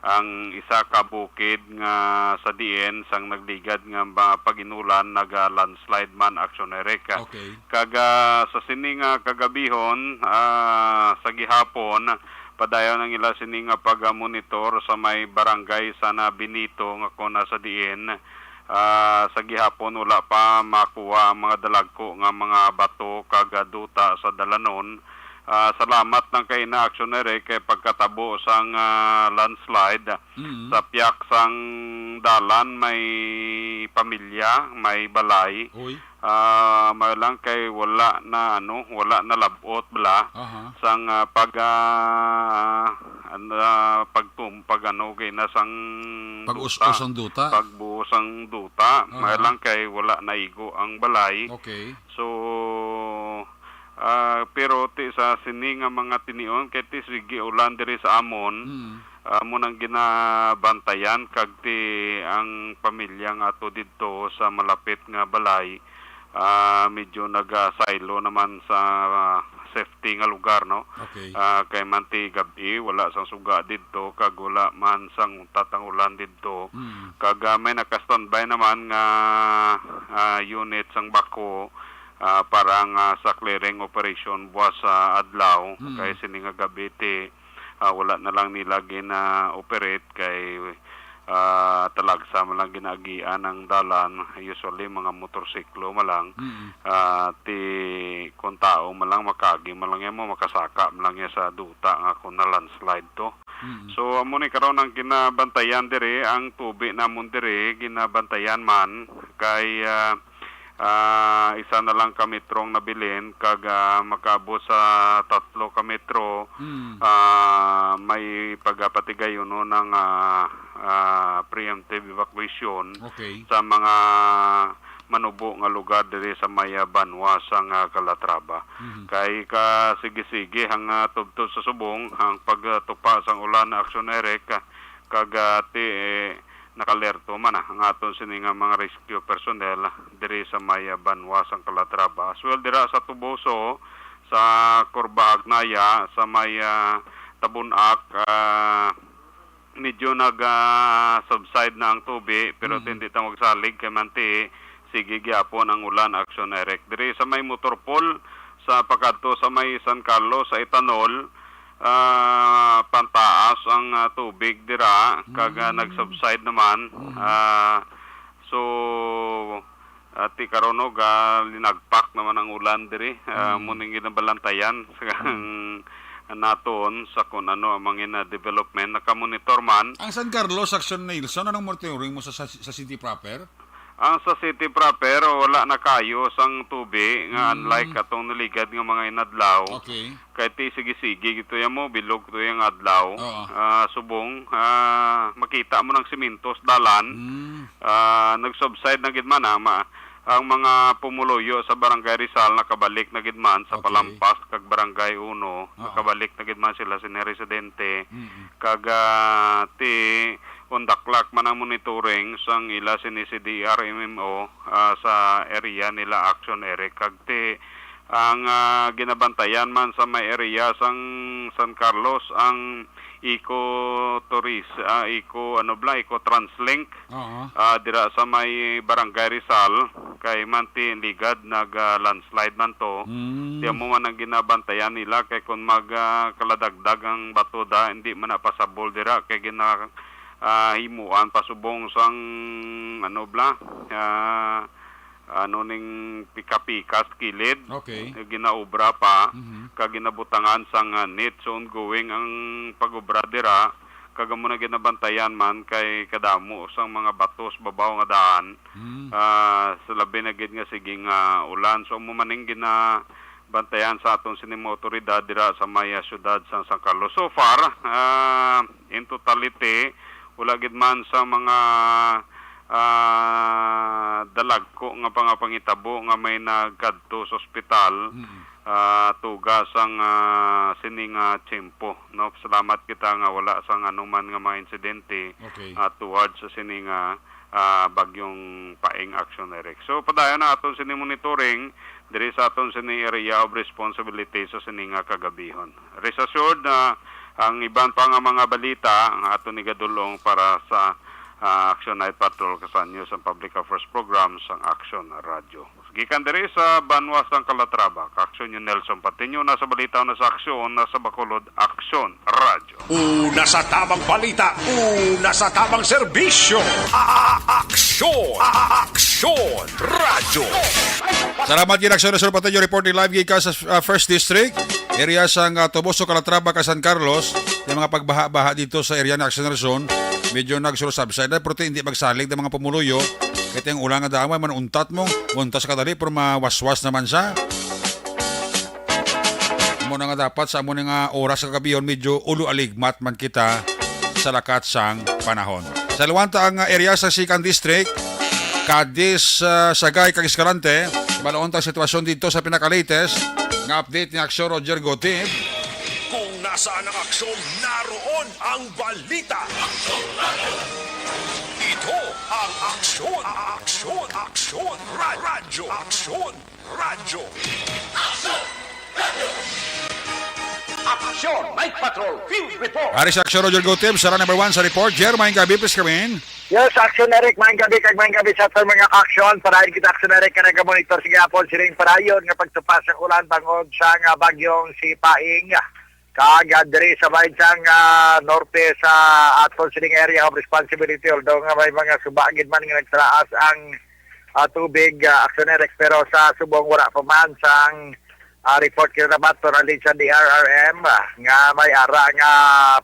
ang isa ka bukid nga sa diin sang nagligad nga mga pag-inulan naga-landslide man, Aksyon, Eric. Okay. Kag, ah, sa sini nga kagabihon, ah, sa gihapon, padayon ang ila sini nga pag-monitor sa may barangay San Benito nga kon sa diin, ah, sa gihapon wala pa makuha ang mga dalagko nga mga bato kag, ah, duta sa dalanon. Ah, salamat lang kay na Aksyon, Eric, kay pagkatabo sang, ah, landslide Mm. sa piyak sang dalan may pamilya, may balay. Uy. Ah, may lang kay wala na, ano, wala na labot bala Aha. sang, ah, pag, ah, an-, ah, pagtum-, pag ano kay na sang Pag-us-us duta. Ang duta. Pagbuhos ang duta. May Aha. lang kay wala naigo ang balay. Okay. So, ah, pero ti sa sini nga mga tinion, kay ti sige ulan diri sa amon, Mm. ah, mo nang ginabantayan kag ti ang pamilya nga ato didto sa malapit nga balay, ah, medyo nagasaylo naman sa, ah, safety nga lugar, no? Okay. Ah, kay man ti gab-i, wala sang suga didto, kag wala man sang untat ang ulan didto. Mm. Kag, ah, may naka-standby naman nga, ah, unit sang backhoe, ah, para nga sa clearing operation buwas sa adlaw. Mm. Kay sini nga gab-i ti, ah, wala na lang nila gina-operate kay, ah, talagsa man lang ginaagian ang dalan. Usually, mga motorsiklo man lang. Mm. Ah, ti kung tao man lang, makaagi man lang yan mo, makasaka man lang yan sa duta nga kung na-landslide to. Mm. So, amo ni karon ang ginabantayan diri, ang tubi namon diri, ginabantayan man kay, ah, ah, isa na lang ka metro ang nabilin, kag, ah, makaabot sa tatlo ka metro, Mm. ah, may pagapatigayon, no, ng, ah, ah, preemptive evacuation Okay. sa mga manubo nga lugar diri sa may, ah, banwa sang Calatrava. Mhm. Kay ka sige-sige ang, ah, tubtob sa subong ang pagtupa sang ulan, Aksyon, Eric, kag, ah, ti, eh, nakalerto man, ah, ang aton sini nga mga rescue personnel diri sa may, ah, banwa sang Calatrava. As well, dira sa Tubuso, sa Curva Hagnaya, sa may, ah, Tabunak, ah, medyo nag, ah, subside na ang tubi, pero Mm. hindi ta magsalig kay manti sige gyapon ang ulan, Aksyon, Eric. Diri sa may Motorpool, sa pagkadto sa may San Carlos, sa Itanol, ah, pantaas ang, ah, tubig dira, kag, ah, Mm. nag-subside naman. Mm. Ah, so, ah, ti karon, no, ga linagpak naman ang ulan diri. Ah, Mm. mo ning ginabalantayan sa Mm. naton sa kung ano ang mga na development. Nakamonitor man. Ang San Carlos, Aksyon, Nelson, anong monitoring mo sa, sa, sa city proper? Ang sa city proper, wala na kayo sang tubi nga, Mm. unlike atong naligad nga mga inadlaw. Okay. Kay ti sige-sige gito ya mo, bilog to yang adlaw. Oo. Ah, subong, ah, makita mo ng simintos dalan. Mm. Ah, nag-subside na gid man ang ma-, ang mga pumuluyo sa Barangay Rizal nakabalik na gid man sa Okay. Palampas kag Barangay Uno. Oo. Nakabalik na gid man sila sini residente. Mm. Kag, ah, ti undaklak man ang monitoring sang ila sini si D R M M O, ah, sa area nila Action Eric. Kag ti ang, ah, ginabantayan man sa may area sang San Carlos ang eco tourist, ah, eco, ano bala, eco Translink, Oo. ah, dira sa may Barangay Rizal, kay man ti ligad nag, ah, landslide man to. Mm. Ti amo man ang ginabantayan nila, kay kung mag, ah, kaladagdag ang bato da, hindi man na pasabol dira, kay gina, ah, himuan pasubong sang, ano bala, ah, ano ning pika-pika sa kilid. Okay. Ginaobra pa, Mhm. kag ginabutangan sang, ah, net. So, ongoing ang pag-obra dira, kag amo na ginabantayan man kay kadamo sang mga bato sa babaw nga daan. Mm. Ah, sa labi na gid nga sige nga ulan. So, amo man ning ginabantayan sa aton sini mga otoridad dira sa may, ah, siyudad sang San Carlos. So far, ah, in totality, wala gid man sa mga, ah, dalagko nga pangapangitabo nga may nagkadto sa ospital, Mm. ah, tuga sang, ah, sini nga tiyempo, no? Salamat kita nga wala sang anuman nga mga insidente, Okay. ah, towards sa sini nga, ah, bagyong Paeng, Action Eric. So, padayon na aton sini monitoring diri sa aton sini area of responsibility sa sini nga kagabihon. Rest assured na ang iban pa nga mga balita ang aton igadulong para sa, ah, Action Night Patrol, Kasanyo sa Public Affairs Program sang Action Radio. Gikan diri sa banwa sang Calatrava, Action, Nelson Patiño, na sa balita, na sa aksyon, na sa Bacolod, Action Radio. Una sa tamang balita, una sa tamang serbisyo. A-, a-, aksyon, a-, a-, aksyon, radyo. Salamat gid, Aksyon Resort Patillo, reporting live gikan sa, ah, First District, area sang, ah, Toboso, Calatrava, kag San Carlos. Yung mga pagbaha-baha dito sa area ni Aksyon Resort, medyo nagsurusubside na, pero hindi magsalig ng mga pumuluyo. Kaya yung ulan nga daan, man untat mo, untas ka dali, pero mawaswas naman siya. Amo na nga dapat sa amo na nga oras sa kagabihon, medyo ulo aligmat man kita sa lakat sang panahon. Sa luwanta ang, uh, area sa Second District, Cadiz, uh, Sagay, kag Escalante, balaon ta ang sitwasyon dito sa pinaka-latest nga update ni Aksyon Roger Gotib. Kung nasaan ang aksyon, naroon ang balita. Ito ang aksyon, aksyon, aksyon, ra-, radyo, aksyon. Radyo. Aksyon Night Patrol Field Report. Ari sa Aksyon, Roger Gotib, sa number one sa report. Jer, maayong gabi, please come in. Yes, Aksyon Eric, maayong gabi, kag maayong gabi sa aton mga aksyon. Parayon kita, Aksyon Eric, nga nagamonitor sa gihapon sining parayon nga pagtupas sa ulan bangod sa nga bagyong si Paeng. Kag, ah, diri sa bahin sang, ah, norte sa aton sining area of responsibility, although nga may mga suba gid man nga nagtaraas ang, ah, tubig, ah, Aksyon Eric, pero sa subong wala pa man sang, ah, report kinabaton halin sa D R R M, ah, nga may ara nga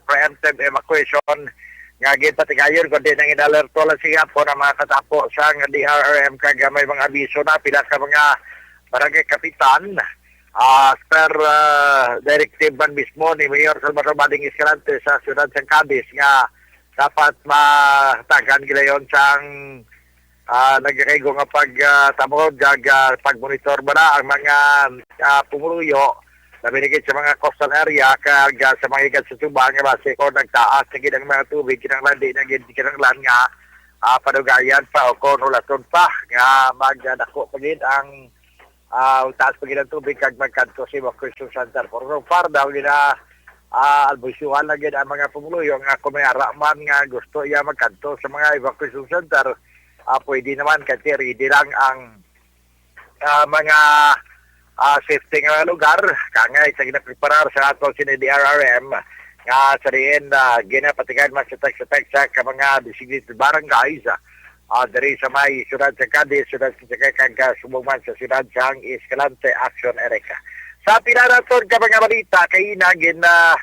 preemptive evacuation nga ginpatigayon, kundi nang inalerto lang sa gihapon ang mga katapo sang D R R M, kag may mga abiso na pila ka mga barangay kapitan. Ah, as per, ah, directive man mismo ni Mayor Salvador Bading Escalante sa siyudad sang Cadiz nga dapat matagan gilayon sang, ah, nagakaigo nga pag, ah, tamod kag, ah, pagmonitor ba na ang mga, ah, pumuluyo, labi na gid sa mga coastal area kag, ah, sa mga higad sa tuba nga basi kung nagtaas na gid ang mga tubig, kinahanglan di na gid kinahanglan nga, ah, padugayan pa o kung hulaton pa nga magdako pa gid ang ah, taas pa gid ang tubig kag magkadto sa evacuation center. Pero so far daw, gina, ah, albusyuhan na gid ang mga pumuluyo nga kung may ara man nga gusto iya magkadto sa mga evacuation center, ah, pwede naman kasi ready lang ang, ah, mga, ah, safety nga mga lugar. Kangay sa ginapreparar sa ato sini D R R M nga sa diin, ah, ginapatigayon man sa text-text sa ka mga designated barangays, ah, diri sa may siyudad sa Cadiz, siyudad sa Sagay, kag, ah, subong man sa siyudad sang Escalante, Action Eric. Sa pila naton ka mga balita, kay nagin, ah,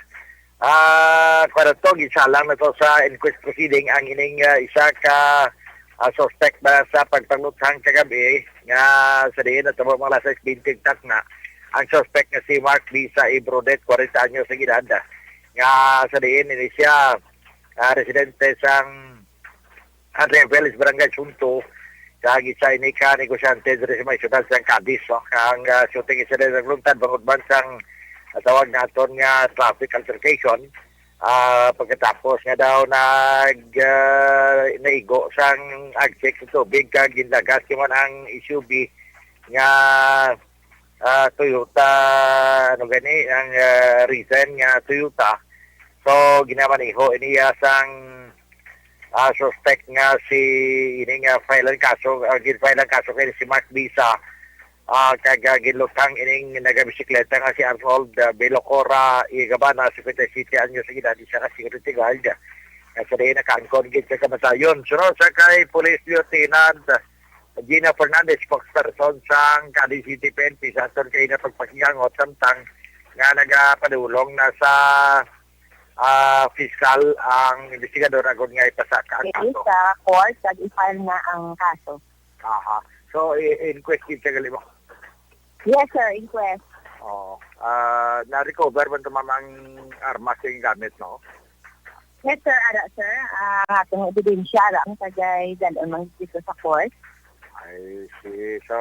ah, kuwan to, gisalang na to sa inquest proceeding ang ining, ah, isa ka ah, suspect ba sa pagpangluthang kagabi nga sa diin natabo mga alas sais bente takna. Ang suspect nga si Mark Bisa Ibrodet, kwarenta anyos ang edad, nga sa diin ini siya, ah, residente sang Andrea Velez, Barangay Sunto, kag isa ini ka negosyante diri sa may siyudad sang Cadiz, no? Ang, ah, shooting incident nagluntad bangod man sang, ah, tawag naton nga traffic altercation, ah, pagkatapos nga daw nag, ah, naigo sang agsik sa tubig kag ginlagas man ang S U V nga, ah, Toyota, ano gani, ang, ah, recent nga Toyota. So, ginamaneho ini, ah, sang, ah, suspect nga si, ini nga file ang kaso, ah, gin-file ang kaso kay si Mark Bisa, ah, kag, ah, ginluthang ining nagabisikleta nga si Arnold, ah, Belocora Igabana, singkwenta y siyete anyos ang edad, isa ka security guard. Nga sa diin nakaangkon gid sa kamatayon. Sunod sa kay Police Lieutenant Gina Fernandez, spokesperson sang Cadiz City P N P, sa aton kay na pagpakigangot samtang nga nagapadulong na sa, ah, piskal ang investigador agod nga ipasaka ang kaso. Sa court, kag i-file na ang kaso. Aha. So, i-, inquest gid sa gali mo? Yes, sir, inquest. Oo. Ah, na-recover man to, ma'am, ang armas nga gamit, no? Yes, sir, ara, sir. Ah, ang atong ebidensya, ara, ang tagay dalon man dito sa court. I see. So,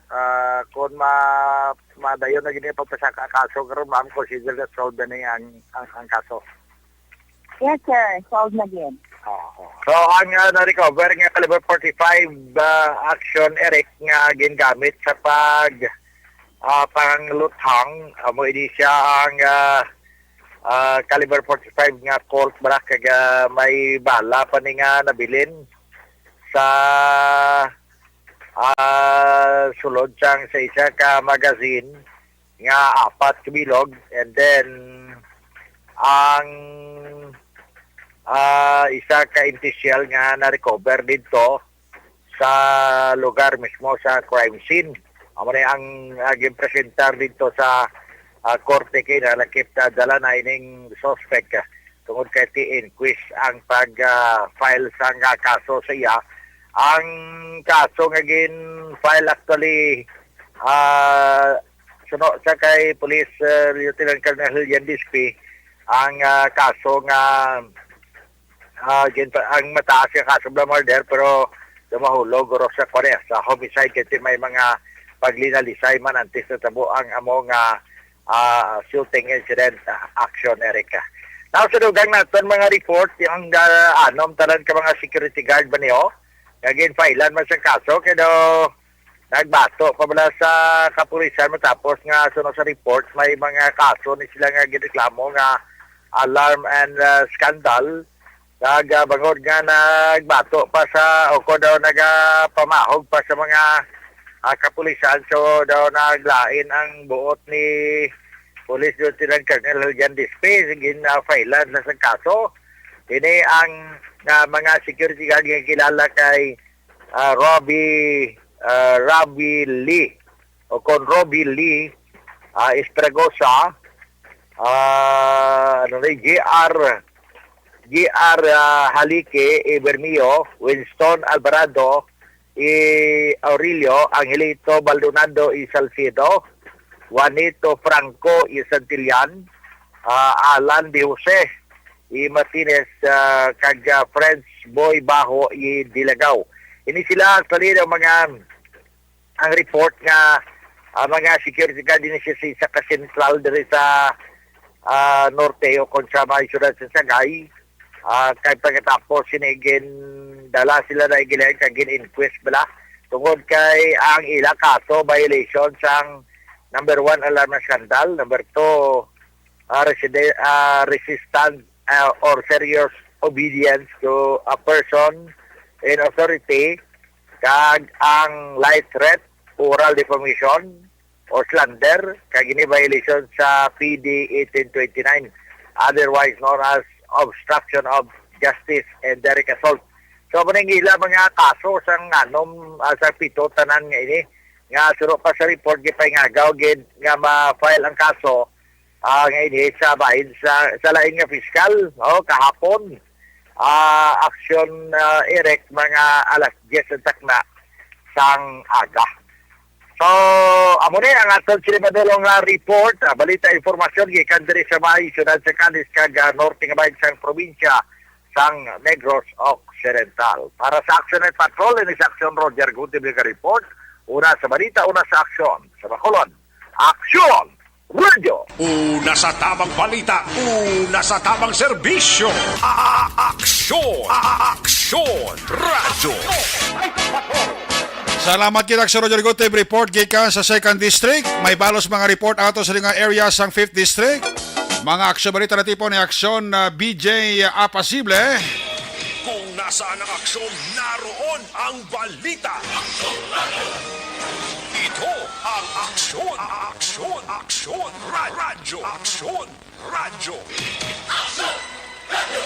ah, kung ma-, madayon na gini pagpasaka kaso karon, ma'am, consider na solved na ni ang, ang, ang kaso. Yes, sir. Solved na gid. Oo. So, ang, ah, na-recover nga caliber forty-five, ah, action, Eric, nga gingamit sa pag, ah, pangluthang, amo ini siya ang, ah, ah, caliber forty-five nga Colt, bala, kag, ah, may bala pa ni nga nabilin sa, ah, sulod sang sa isa ka magazine nga apat ka bilog, and then ang, ah, isa ka empty shell nga na-recover didto sa lugar mismo sa crime scene. Amo ni ang, ah, ginpresentar didto sa, ah, korte kay nalakip na dala na ining suspect, ah, tungod kay ti-inquest ang pag, ah, file sang, ah, kaso sa iya. Ang kaso nga gin-file actually, ah, suno sa kay Police, ah, Lieutenant Colonel Julian Dispe, ang, ah, kaso nga, ah, gin-, ang mataas nga kaso bala murder, pero lumahulog guro sa, kuwan, eh, sa homicide kasi may mga paglinalisay man antes natabo ang amo nga, ah, shooting incident, ah, action, Eric. Now, sa dugang naton mga report, yung, ah, anom tanan ka mga security guard ba niyo nga gin-filean man sa kaso, kay daw nagbato pa bala sa kapulisan matapos nga suno sa report, may mga kaso ni sila nga gireklamo nga alarm and, ah, scandal. Nag, ah, bangod nga nagbato pa sa, o ko daw nagapamahog pa sa mga, ah, kapulisan, so daw naglain ang buot ni Police Lieutenant Colonel Julian Dispe, gin, ah, filean na sa kaso. Ini ang, ah, mga security guard nga kilala kay, ah, Robbie, ah, Robbie Lee, o kon Robbie Lee, ah, Estragosa, ah, ano ni, J R, J R, ah, Halike, Ibermio, Winston Alvarado, i Aurelio, Angelito Baldonado, i Salcedo, Juanito Franco, i Santillan, ah, Alan De Jose, i Martinez, ah, kag, ah, French Boy Baho, i Dilagaw. Ini sila actually ang mga, ang report nga, ah, mga security guard dinhi sa, sa ka sentral diri sa, ah, norte o kon sa may siyudad sa Sagay. Ah, kay pagkatapos sini gindala sila na igilayan kag gin-inquest bala tungod kay ang ila kaso violation sang number one, alarm and scandal, number two, ah, reside-, ah, resistant, ah, or serious obedience to a person in authority, kag ang light threat, oral defamation, or slander, kag ini violation sa P D eighteen twenty-nine, otherwise known as obstruction of justice and direct assault. So, amo ning ila mga kaso sang anom, ah, sa pito tanan nga ini, nga suno pa sa report gipahingagaw gid nga ma-file ang kaso, ah, nga ini sa bahin sa, sa lain nga piskal, no, kahapon. Ah, aksyon, ah, Eric, mga alas diyes ang takna sang aga. So, amo ni ang aton sinimadulong nga report, ah, balita, impormasyon gikan diri sa may siyudad sa Cadiz kag, ah, norte nga bahin sang probinsya sang Negros Occidental. Para sa Action Night Patrol, ini si Action Roger Gutib nga report. Una sa balita, una sa aksyon. Sa Bacolod, Aksyon Radio. Una sa tamang balita, una sa tamang serbisyo. A-, a-, aksyon, a-, a-, aksyon, radyo. Salamat kita sa Roger Gutib report gikan sa Second District. May balos mga report ato sa nga area sang Fifth District. Mga aksyon balita na tipo ni aksyon na B J Apasible. Kung nasaan ang aksyon, naroon ang balita. Ito ang aksyon, aksyon, aksyon, ra-, radyo, aksyon, radyo.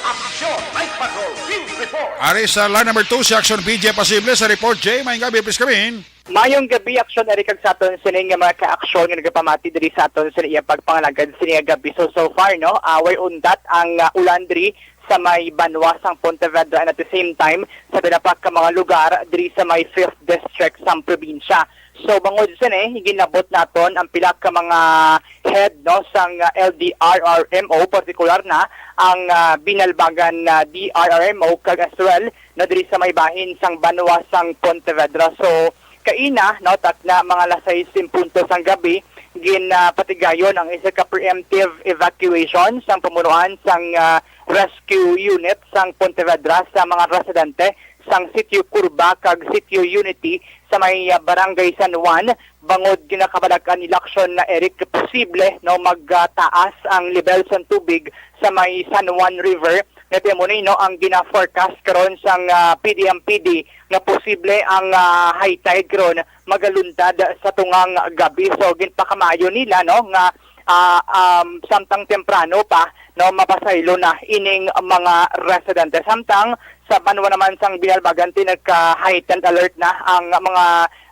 Aksyon, Night Patrol, Field Report. Ari sa line number two, si Aksyon B J Pasible sa report. Jay, may gabi, please come in. Mayong gabi, Aksyon Eric, kag sa aton sining nga mga kaaksyon nga nagapamati diri sa aton sa iyang pagpangalagad sining nga gabi. So, so far, no, ah, way undat ang, ah, ulan diri sa may banwa sang Pontevedra, and at the same time sa pila pa ka mga lugar diri sa may Fifth District sang probinsya. So, bangod sini, ginabot naton ang pila ka mga head, no, sang, ah, L D R R M O, partikular na ang, ah, Binalbagan, ah, D R R M O, kag as well, no, diri sa may bahin sang banwa sang Pontevedra. So, kaina, no, takna mga alas sais en punto sang gabi, gin, ah, patigayon ang isa ka preemptive evacuation sang pamunuan sang, ah, rescue unit sang Pontevedra sa mga residente sang Sitio Curva kag Sitio Unity sa may, ah, Barangay San Juan, bangod ginakabalak-an ni Lakson na Eric posible, no, magtaas ang level sang tubig sa may San Juan River, nga amo ni, no, ang gina-forecast karon sang, ah, P D M P D nga posible ang, ah, high tide karon magaluntad sa tungang gabi. So, ginpakamaayo nila, no, nga, ah, um, samtang temprano pa, no, mapasaylo na ining mga residente. Samtang sa banwa naman sang Binalbagan, nagka-heightened alert na ang mga,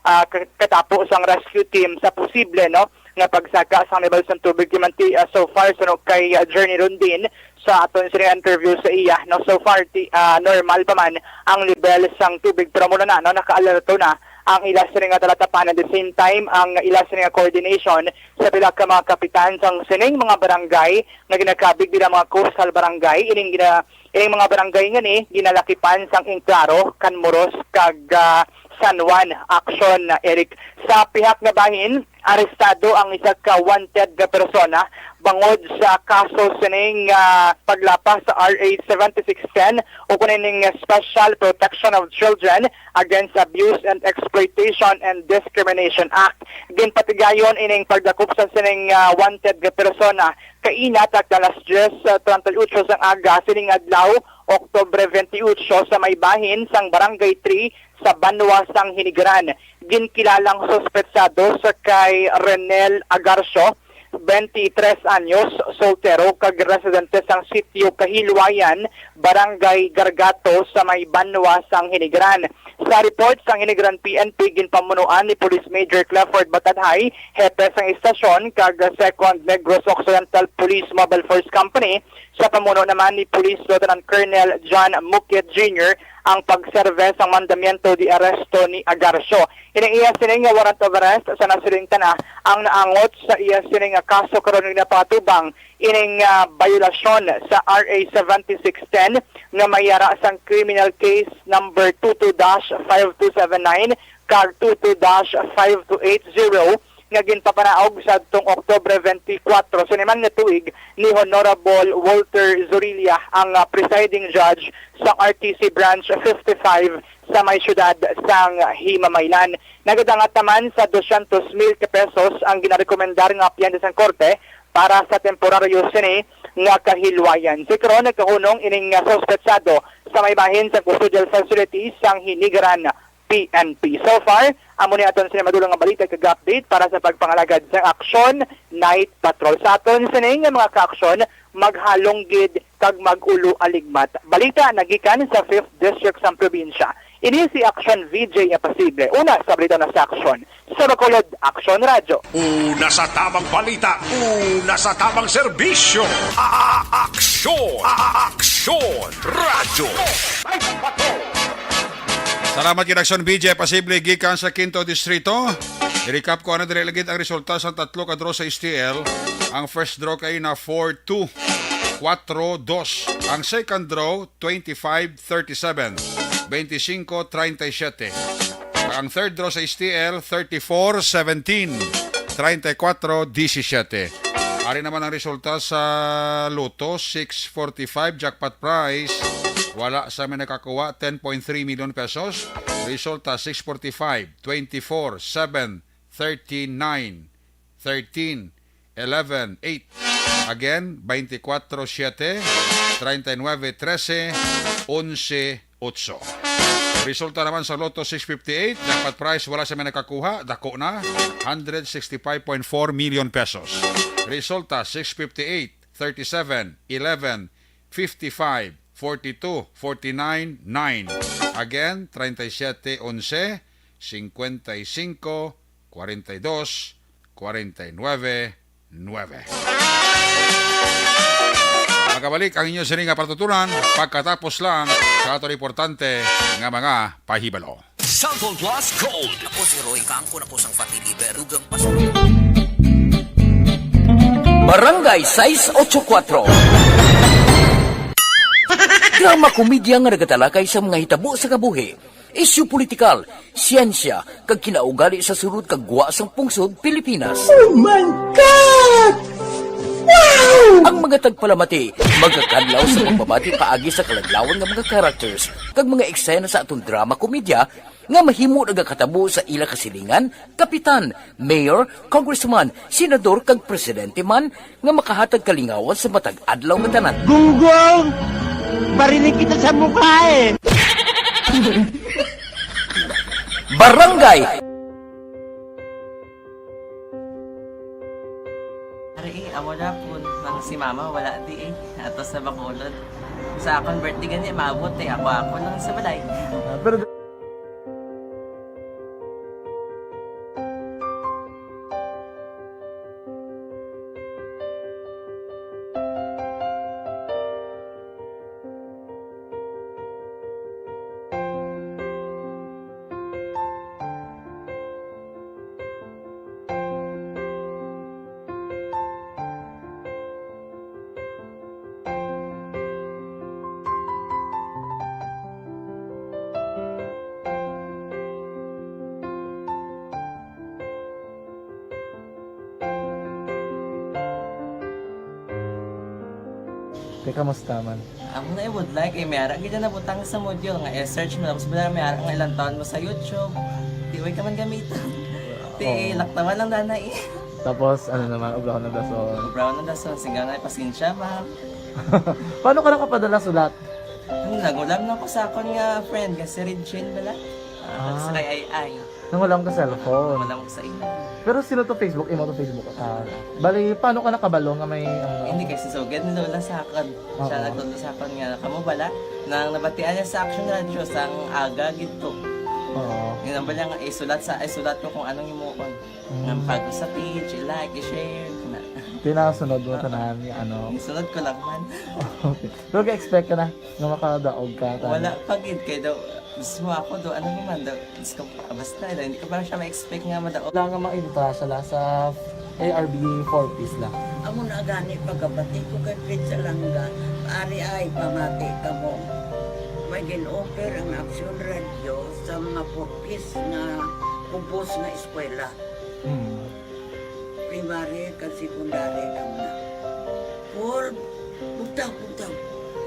ah, ka-, katapo sang rescue team sa posible, no, nga pagsaka sang level sang tubig. Timanti, ah, so far, suno kay, ah, Journey Rondin, sa aton sini interview sa iya, no, so far, ti-, ah, normal pa man ang level sang tubig, pero muna na, no, naka-alerto na ang ila sini nga talatapan. At the same time, ang ila sini nga coordination sa pila ka mga kapitan sang sining mga barangay nga ginakabig bilang mga coastal barangay, ining gina-, ining mga barangay nga ni ginalakipan sang Enclaro, Canmoros, kag, ah, San Juan. Aksyon, Eric. Sa pihak nga bahin, arestado ang isa ka wanted nga persona bangod sa kaso sining, ah, paglapas sa R A seventy-six ten o kuno ning Special Protection of Children Against Abuse and Exploitation and Discrimination Act. Ginpatigayon ining pagdakop sa sining, ah, wanted nga persona kaina, takna alas diyes treinta y ocho sang aga sining adlaw, Oktubre twenty-eight, sa may bahin sang Barangay three sa banwa sang Hinigaran. Ginkilalang suspetsado sa kay Renel Agarcio, twenty-three anyos, soltero kag residente sang Sitio Kahilwayan, Barangay Gargato, sa may banwa sang Hinigaran. Sa report sang Hinigaran P N P, ginpamunuan ni Police Major Clifford Batadhay, hepe sang estasyon, kag Second Negros Occidental Police Mobile Force Company, sa pamuno naman ni Police Lieutenant Colonel John Mukit Junior, ang pagserve sang mandamiento de arresto ni Agarcio. Ining iya sining nga warrant of arrest sa nasiling tana ang naangot sa iya sining nga kaso karon nga ginapangatubang ining, ah, bayolasyon sa R A seventy-six ten nga may yara sang criminal case number two two dash five two seven nine kag two two dash five two eight zero nga ginpapanaog sa adtong Oktubre twenty-four. Sa naman nga tuig ni Honorable Walter Zorilla ang, ah, presiding judge sa R T C Branch fifty-five sa may siyudad sang Himamaylan. Nagadangat naman sa dosyentos mil ka pesos ang ginarekomendar nga piyansa sang korte para sa temporaryo sini nga kahilwayan. Sa karon, nagkahunong ining, ah, suspetsado sa may bahin sa custodial facility sang Hinigaran P N P. So far, amo ni aton sini madulong nga balita kag update para sa pagpangalagad sa Aksyon Night Patrol. Sa aton sini nga mga kaaksyon, maghalong gid kag mag-ulo aligmat. Balita nagikan sa Fifth District sang probinsya. Ini si Aksyon V J Apasible. Una sa balita na sa Aksyon. Sa Bacolod, Aksyon Radyo. Una sa tamang balita, una sa tamang serbisyo. A-, a-, aksyon, a-, a-, aksyon. Aksyon Radyo. Salamat kay Aksyon B J, posible gikan sa Quinto Distrito. I-recap ko, ano, diri lagi ang resulta sa tatlo ka draw sa S T L. Ang first draw kay na four two, four two. Ang second draw, twenty-five thirty-seven, twenty-five treinta y siete. Ang third draw sa S T L, thirty-four seventeen, treinta y cuatro diecisiete. Ari naman ang resulta sa Lotto six forty-five jackpot prize. Wala sa may nakakuha, ten point three million pesos. Resulta six forty-five, twenty-four, seven, thirty-nine, thirteen, eleven, eight. Again, twenty-four siete, treinta y nueve trece, once ocho. Resulta naman sa Lotto six fifty-eight, jackpot prize, wala sa may nakakuha, dako na, hundred sixty-five point four million pesos. Resulta, six fifty-eight, thirty-seven, eleven, fifty-five, forty-two, forty-nine, nine. Again, treinta y siete once, cincuenta y cinco, cuarenta y dos, cuarenta y nueve, nueve. Magabalik ang inyo sini nga patutunan pagkatapos lang sa aton importante nga mga pahibalo. Cellphone Plus Gold. Ako si Roy, kaangkon ako sang fatty liver. Dugang pa sa Barangay sais ocho kuwatro. Drama komedya nga nagatalakay sa mga hitabo sa kabuhi, isyu politikal, siyensya, kag kinaugali sa sulod kag gwa sang pungsod Pilipinas. Oh my God! Wow! Ang mga tagpalamati magakadlaw sa pagbabati paagi sa kaladlawan nga mga characters kag mga eksena sa aton drama komedya nga mahimo nagakatabo sa ila kasilingan, kapitan, mayor, congressman, senador, kag presidente man nga makahatag kalingawan sa matag adlaw nga tanan. Gunggong! Barinig kita sa mukha eh! Barangay! Ari eh, amo na po nang si mama wala di eh. Ato sa Bacolod. Sa akon birthday gani, maabot eh. Ako-ako lang sa balay. Ah, pero Teka, kamusta man? Amo na, eh, budlay kay may ara gid na nabutang sa module nga i-search mo, tapos bala may ara nga ilang taon mo sa YouTube. Di way ka man gamiton. Ti, oo, laktawan lang dana eh. Tapos, ano naman, obrahon ng dason. Obrahon ng dason, sigaw na, pasensya, ma'am. Paano ka nakapadala sulat? Ano, nag-ulam na ko sa akon nga friend, nga si Regine bala. Ah, ah, sa kay Ai Ai. Nangulam ka cellphone. Nangulam ko sa imo. Pero sino to Facebook? Imo to Facebook? Ah, bali, paano ka nakabalo nga may, ano? Hindi, kay si Sugad ni Lola sa akon. Oo. Siya nagtudlo sa akon nga, kamo bala, nang nabatian niya sa Action Radio, sang aga gid to. Oo. Yun ang bala nga, isulat sa, isulat ko kung anong himuon. Mm. Nga pag sa page, i-like, i-share, na. Tinasunod mo, oo, tanan, nga ano. Isunod ko lang man. Okay. Pero ga-expect ka na nga makadaog ka, tanan? Wala pa gid, kay daw, mismo ako daw, ano naman daw, Diyos ko, ah, basta, hindi ko pa siya ma-expect nga madaog. Wala nga mainta siya la sa A R B four Ps la. Amo na gani pagkabati ko kay Fred Salanga, ari ay pamati kamo. May gin-offer ang Action Radio sa mga four Ps nga kubos nga eskwela. Hmm. Primary kag secondary daw na. Paul, bugtaw, bugtaw.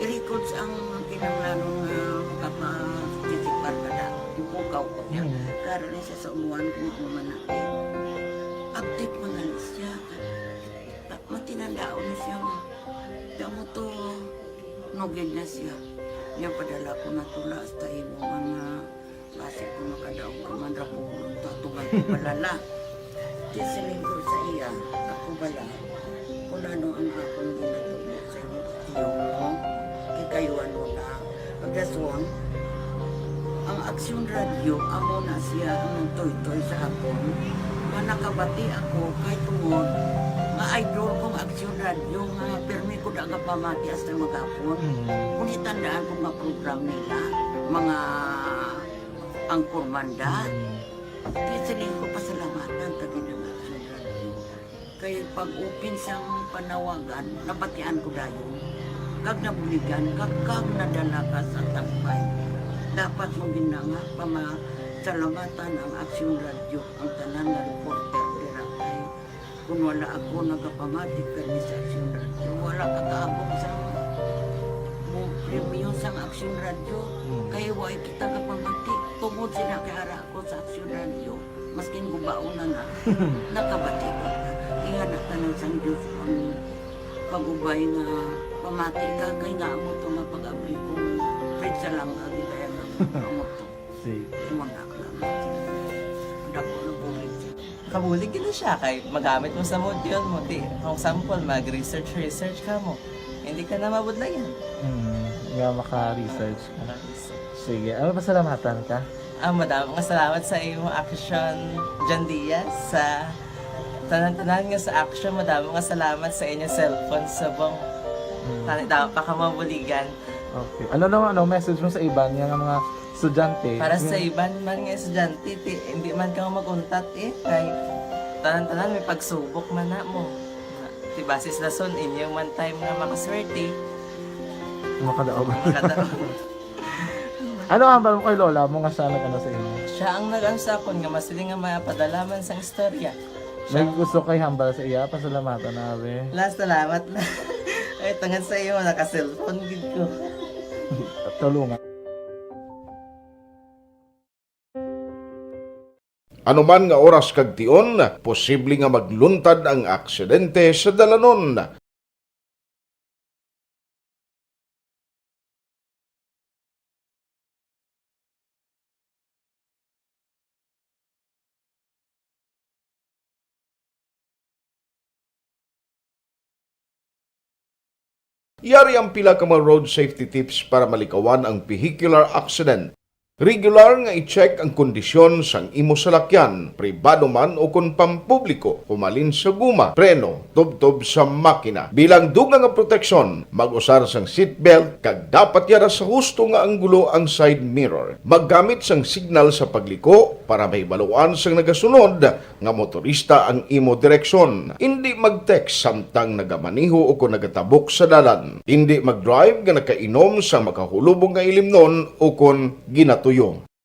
I-records ang kinahanglanon nga makaparticipar ka na. Ipukaw ko niya. Mm. Karon na siya sa umuan kung ano man na. Update man na siya. Ta-, matinandaon na siya nga. Kamo to, nugid na siya. Niya padala ko na tula hasta imo mga Basi kung makadaog ka man ra, pulong to, atuman ko balala. Di siling ko sa iya, ako bala, kung ano ang akong ginatubo sa inyo, tiyo mo, kikayuan mo na. Pagdason, ang Aksyon Radio, amo na siya ang nagtoytoy sa akon, nga nakabati ako kay tungod Nga idol ko nga Aksyon Radyo nga pirmi ko da nga pamati hasta maghapon. Mm. Kung itandaan ko nga program nila, mga angkorman da. Mm. Kaya siling ko, pasalamatan ta gid ang Aksyon Radyo. Kay pag-open sang panawagan, nabatian ko dayon. Kag nabuligan, kag, kag nadala ka sa tambay. Dapat mo gid na nga pamasalamatan ang Aksyon Radyo, ang tanan nga reporter dira kay Kung wala ako nagapamati kani sa Aksyon Radyo, wala ka kaabot sa mo premyo sang Aksyon Radyo. Mm. Kay wala kita kapamati. Tungod sila kay ara ako sa Aksyon Radyo, maskin gubaon na na, nakabati ko. Ingana ka lang sang Diyos ang pag-ubay nga pamati ka, kay nga amo to nga pag-abli ko, Fred Salanga, gid kaya nga amo to. Sige. Wala ka lang. Dako na bulig siya. Kabulig gid na siya kay magamit mo sa module mo. Di, for example, mag-research, research ka mo. Hindi ka na mabudlayan. Hmm, nga maka-research ka. Maka-research. Sige, ano, pasalamatan ka? Ah, madamo nga salamat sa imo Action, John Diaz, sa tanan-tanan nga sa Action. Madamo nga salamat sa inyo cellphone subong. Hmm. Tani, damo pa ka mabuligan. Okay. Ano naman, ano, message mo sa iban nga mga estudyante? Para sa Hmm. iban man nga estudyante, ti, hindi man ka mag-untat eh. Kay tanan-tanan may pagsubok man na mo. Ti basis lason, inyo man time nga makaswerte. Makadaog. Makadaog. Ano ang hambal mo kay lola mo nga siya nag-ano sa imo? Siya ang nag-ano sa akon nga masiling nga mapadala man sang istorya. May gusto kay hambal sa iya, pasalamatan na, abi. La, salamat na. Ay, tungod sa iyo, naka-cellphone gid ko. Tulungan. Anuman nga oras kag tion, posible nga magluntad ang aksidente sa dalanon. Yari ang pila ka mga road safety tips para malikawan ang vehicular accident. Regular nga i-check ang kondisyon sang imo salakyan, pribado man o kon pampubliko, humalin sa guma, preno, tubtob sa makina. Bilang dugang nga proteksyon, mag-usar sang seatbelt kag dapat yara sa husto nga anggulo ang side mirror. Maggamit sang signal sa pagliko para mahibaluan sang nagasunod nga motorista ang imo direksyon. Indi mag-text samtang nagamaneho o kon nagatabok sa dalan. Indi mag-drive nga nakainom sa makahulubong nga ilimnon o kon ginatuyo.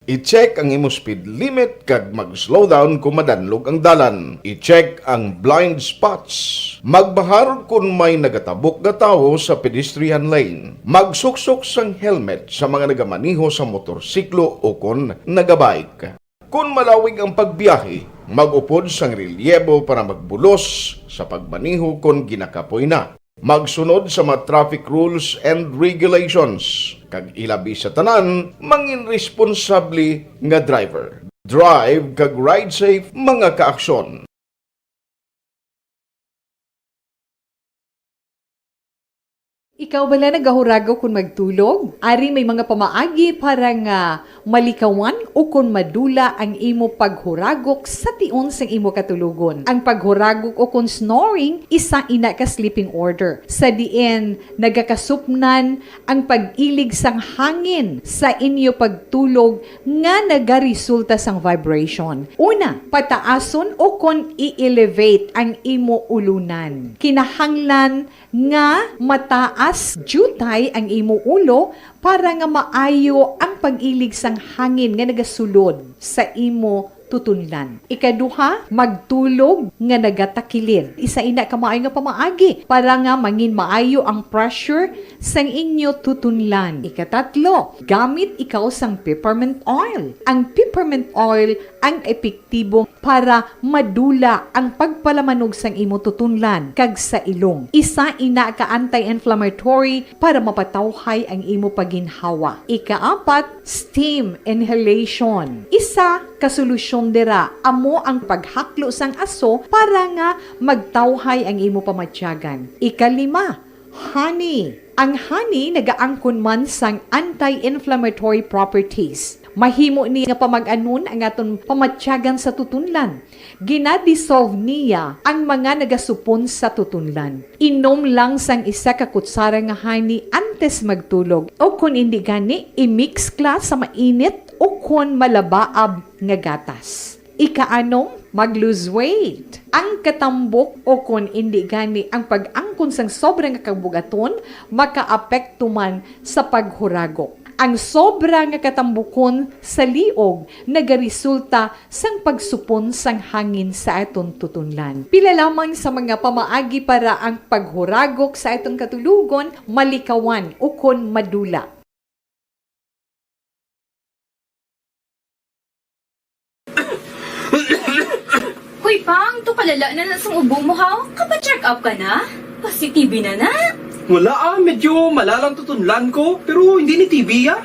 I-check ang imo speed limit kag mag-slow down kung madanlog ang dalan. I-check ang blind spots. Magbahar kung may nagatabok nga tawo sa pedestrian lane. Magsuksok sang helmet sa mga nagamaneho sa motorsiklo o kon nagabike. Kon malawig ang pagbiyahe, mag-upod sang relyebo para magbulos sa pagmaneho kon ginakapoy na. Magsunod sa mga traffic rules and regulations, kag ilabi sa tanan, mangin responsable nga driver. Drive kag ride safe, mga kaaksyon. Ikaw bala nagahuragok kon magtulog? Ari may mga pamaagi para nga malikawan o kon madula ang imo paghuragok sa tion sang imo katulogon. Ang paghuragok o kon snoring, isa ina ka sleeping order, sa diin nagakasupnan ang pag-ilig sang hangin sa inyo pagtulog nga nagaresulta sang vibration. Una, pataason o kon i-elevate ang imo ulunan. Kinahanglan nga mataas diutay ang imo ulo para nga maayo ang pag-ilig sang hangin nga nagasulod sa imo tutunlan. Ikaduha, magtulog nga nagatakilid. Isa ina ka maayo nga pamaagi para nga mangin maayo ang pressure sang inyo tutunlan. Ikatatlo, gamit ikaw sang peppermint oil. Ang peppermint oil ang epektibo para madula ang pagpalamanog sang imo tutunlan kag sa ilong. Isa ina ka anti-inflammatory para mapatawhay ang imo paginhawa. Ikaapat, steam inhalation. Isa ka solusyon dira amo ang paghaklo sang aso para nga magtawhay ang imo pamatyagan. Ikalima, honey. Ang honey nagaangkon man sang anti-inflammatory properties. Mahimo ni nga pamag-anon ang aton pamatyagan sa tutunlan. Gina-dissolve niya ang mga nagasupon sa tutunlan. Inom lang sang isa ka kutsara nga honey antes magtulog, o kon indi gani, i-mix kla sa mainit o kon malabaab nga gatas. Ikaanom, mag-lose weight. Ang katambok o kon indi gani ang pag-angkon sang sobra nga kabugaton makaapekto man sa paghuragok. Ang sobra nga katambukon sa liog nagaresulta sang pagsupon sang hangin sa aton tutunlan. Pila lamang sa mga pamaagi para ang paghuragok sa aton katulogon malikawan ukon madula. Hoy, Pang, to kalala na na sang ubo mo, ha? Kapa-check up ka na? Pasi-T B na na? Wala ah, medyo malalang tutunlan ko, pero hindi ni T B ah.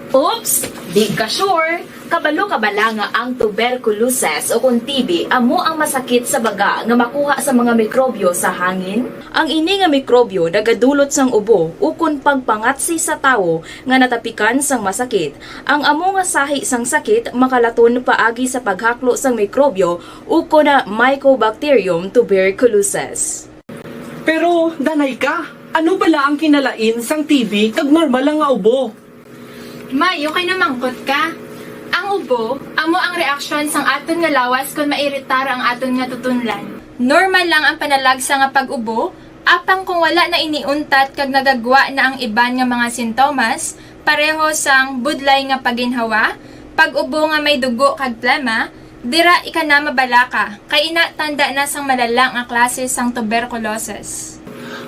Oops! Di ka sure? Kabalo ka bala nga ang tuberculosis o kon T B amo ang masakit sa baga nga makuha sa mga mikrobyo sa hangin? Ang ini nga mikrobyo nagadulot sang ubo ukon pagpangatsi sa tawo nga natapikan sang masakit. Ang amo nga sahi sang sakit makalaton paagi sa paghaklo sang mikrobyo ukon Mycobacterium tuberculosis. Pero, danay ka, ano bala ang kinalain sang T B kag normal lang nga ubo? May, okay na mangkot ka. Ang ubo amo ang reaksyon sang aton nga lawas kon mairitar ang aton nga tutunlan. Normal lang ang panalagsa nga pag-ubo, apang kung wala na ini untat kag nagagwa na ang iban nga mga sintomas, pareho sang budlay nga paginhawa, pag-ubo nga may dugo kag plema, dira ika na mabalaka, kay ina tanda na sang malala nga klase sang tuberculosis.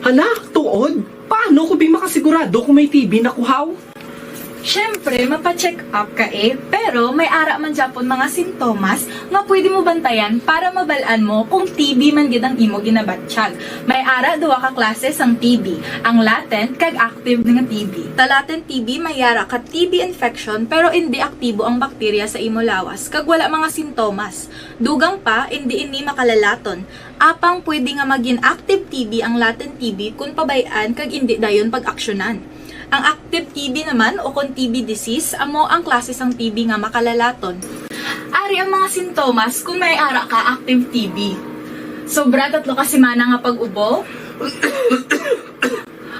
Hala, tuod? Paano ko bi makasigurado kung may T B na kuhaw? Siyempre, mapa-check up ka eh, pero may ara man gyapon mga sintomas nga pwede mo bantayan para mabal-an mo kung T B man gid ang imo ginabatyag. May ara duwa ka klase sang T B, ang latent kag active nga T B. Sa latent T B may ara ka T B infection pero indi aktibo ang bakterya sa imo lawas kag wala mga sintomas. Dugang pa, indi ini makalalaton. Apang pwede nga magin active T B ang latent T B kon pabay-an kag indi dayon pag-aksyonan. Ang active T B naman o kon T B disease amo ang klase sang T B nga makalalaton. Ari ang mga sintomas kon may ara ka active T B. Sobra tatlo ka semana nga pag-ubo.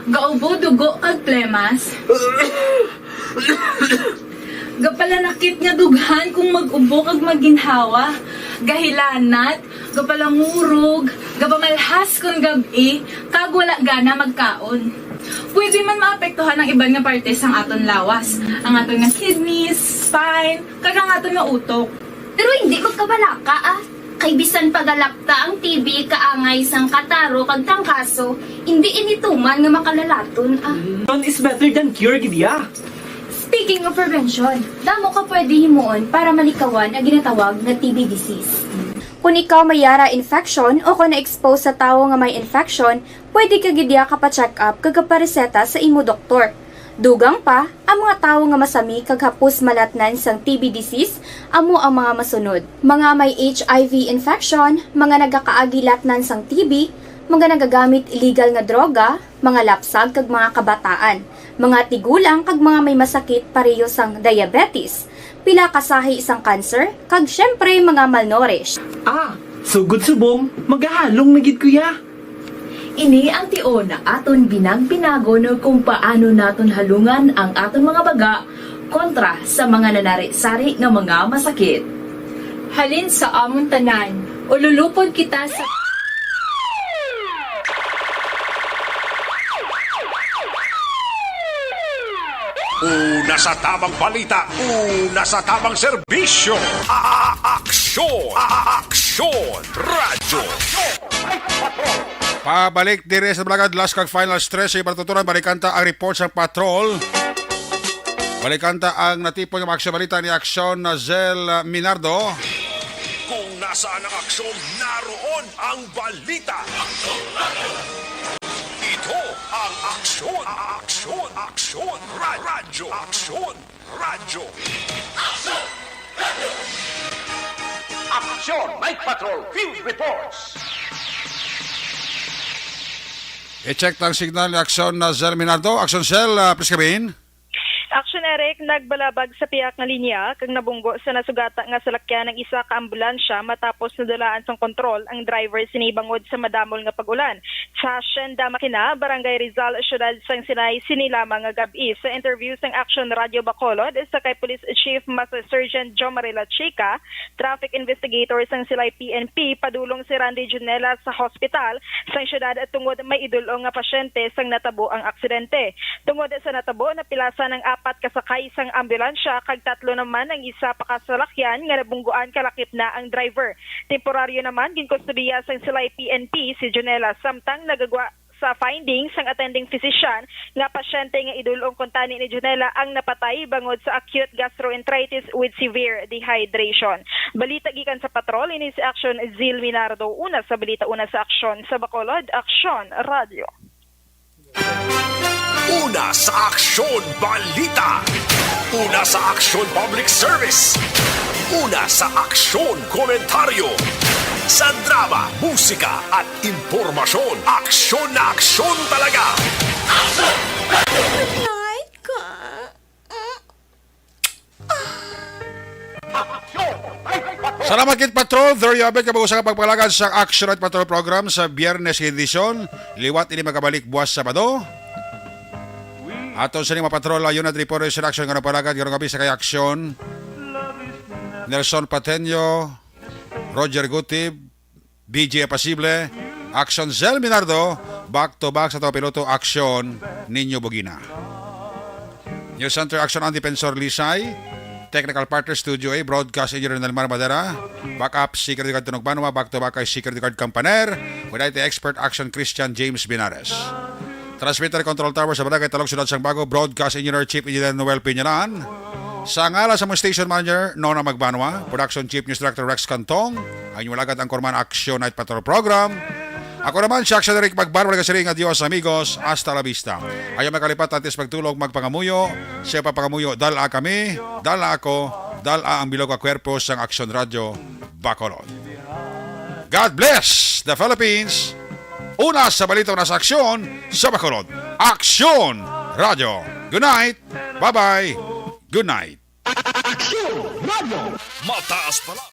Gaubo dugo kag plemas. Gapalanakit nga dughan kung mag-ubo kag magginhawa. Gahilanat, gapalangurog, gapamalhas kon gab-i, kag wala gana magkaon. Pwede man maapektuhan ang iban nga parte sang aton lawas, ang aton nga kidneys, spine, kag ang aton nga utok. Pero hindi magkabalaka, ah. Kay bisan pagalakta ang T B kaangay sang kataro kag trangkaso, indi ini tuman nga makalalaton, ah. None is better than cure gid ya. Speaking of prevention, damo ka pwede himuon para malikawan ang ginatawag nga T B disease. Kung ikaw may yara infection o kung na-expose sa tawo nga may infection, pwede ka gid ya kapa-check up kag kapareseta sa imo doktor. Dugang pa, ang mga tawo nga masami kag hapos malatnan sang T B disease amo ang mga masunod: mga may H I V infection, mga nagakaagi latnan sang T B, mga nagagamit illegal nga droga, mga lapsag kag mga kabataan, mga tigulang kag mga may masakit pareho sang diabetes, pila ka sahi sang cancer, kag siyempre mga malnourished. Ah, sugod subong, magahalong na gid ko ya. Ini ang tion nga aton binagpinagon kung paano naton halungan ang aton mga baga kontra sa mga nanari-sari nga mga masakit. Halin sa amon tanan, ululupod kita sa Una sa tamang balita, una sa tamang serbisyo. A-, a-, aksyon, a-, a-, aksyon, radyo. Pabalik diri sa Balagad, last kag final stretch sa iba tuturan. Balikan ta ang report sa patrol. Balikan ta ang natipon nga mga aksyon balita ni Aksyon na Zel Minardo. Kung nasaan ang aksyon, naroon ang balita. Ito ang aksyon, aksyon, aksyon, ra-, radyo, aksyon, radyo. Aksyon! Night Patrol Field Reports! I-check tang signal ni Aksyon na Zel Minardo. Aksyon Zel, ah, please come in. Action Eric, Nagbalabag sa pihak nga linya kag nabunggo sa nasugata nga salakyan ang isa ka ambulansya matapos nadulaan sang kontrol ang driver sini bangod sa madamol nga pag-ulan. Sa Hacienda Makina, Barangay Rizal, siyudad sang Sinay, sini lamang nga gab-i. Sa interview sang Action Radio Bacolod sa kay Police Chief Master Sergeant Jomarila Chica, traffic investigator sang Silay P N P, padulong si Randy Junela sa hospital sang siyudad tungod may idul-ong nga pasyente sang natabo ang aksidente. Tungod sa natabo, napilasan ang apat ka sakay sang ambulansya kag tatlo naman ang isa pa ka salakyan nga nabungguan kalakip na ang driver. Temporaryo naman ginkustodiya sang Silay P N P si Junela samtang nagagwa sa findings sang attending physician nga pasyente nga idul-ong kuntani ni Junela ang napatay bangod sa acute gastroenteritis with severe dehydration. Balita gikan sa patrol, ini si Action Zil Minardo. Una sa balita, una sa aksyon sa Bacolod, Aksyon Radio. Una sa aksyon, balita. Una sa aksyon, public service. Una sa aksyon, komentaryo. Sa drama, musika, at impormasyon, aksyon na aksyon talaga. Night ka. Salamat kit Patrol. There you have it. Kabag-usa ka pagpalagad sa Action Night Patrol program sa Biyernes nga edisyon. Liwat ini magabalik buwas Sabado. Aton sini mga patrol, unit report sa action nga napalagad karong gabi sa kay action. Nelson Pateño, Roger Gutib, B J Apasible, Action Zel Minardo, back to back sa taga piloto, Action Niño Bugina. News Center, Action ang Defensor Lisay, Technical Partner Studio A, Broadcast Engineer Nelmar Madera, Backup Security Guard Tunog Banwa, back to back kay Security Guard Campaner, with I T expert Action Christian James Binares. Transmitter Control Tower sa Barangay Talog, Siyudad sang Bago, Broadcast Engineer Chief Engineer Noel Piñalan. Sa ngalan sa mga station manager, Nona Magbanwa, Production Chief News Director Rex Cantong, ang inyong alagad ang Korman Action Night Patrol Program. Ako naman, si Action Eric Magbanwa, nagasiring, adios amigos, hasta la vista. Ayaw makalipat, antes magtulog, magpangamuyo. Siya papangamuyo, dala kami, dala ako, dala ang bilog nga kwerpo sang Action Radio Bacolod. God bless the Philippines! Una sa balita, una sa aksyon sa Bacolod. Aksyon Radio. Good night. Bye-bye. Good night. Mataas pala.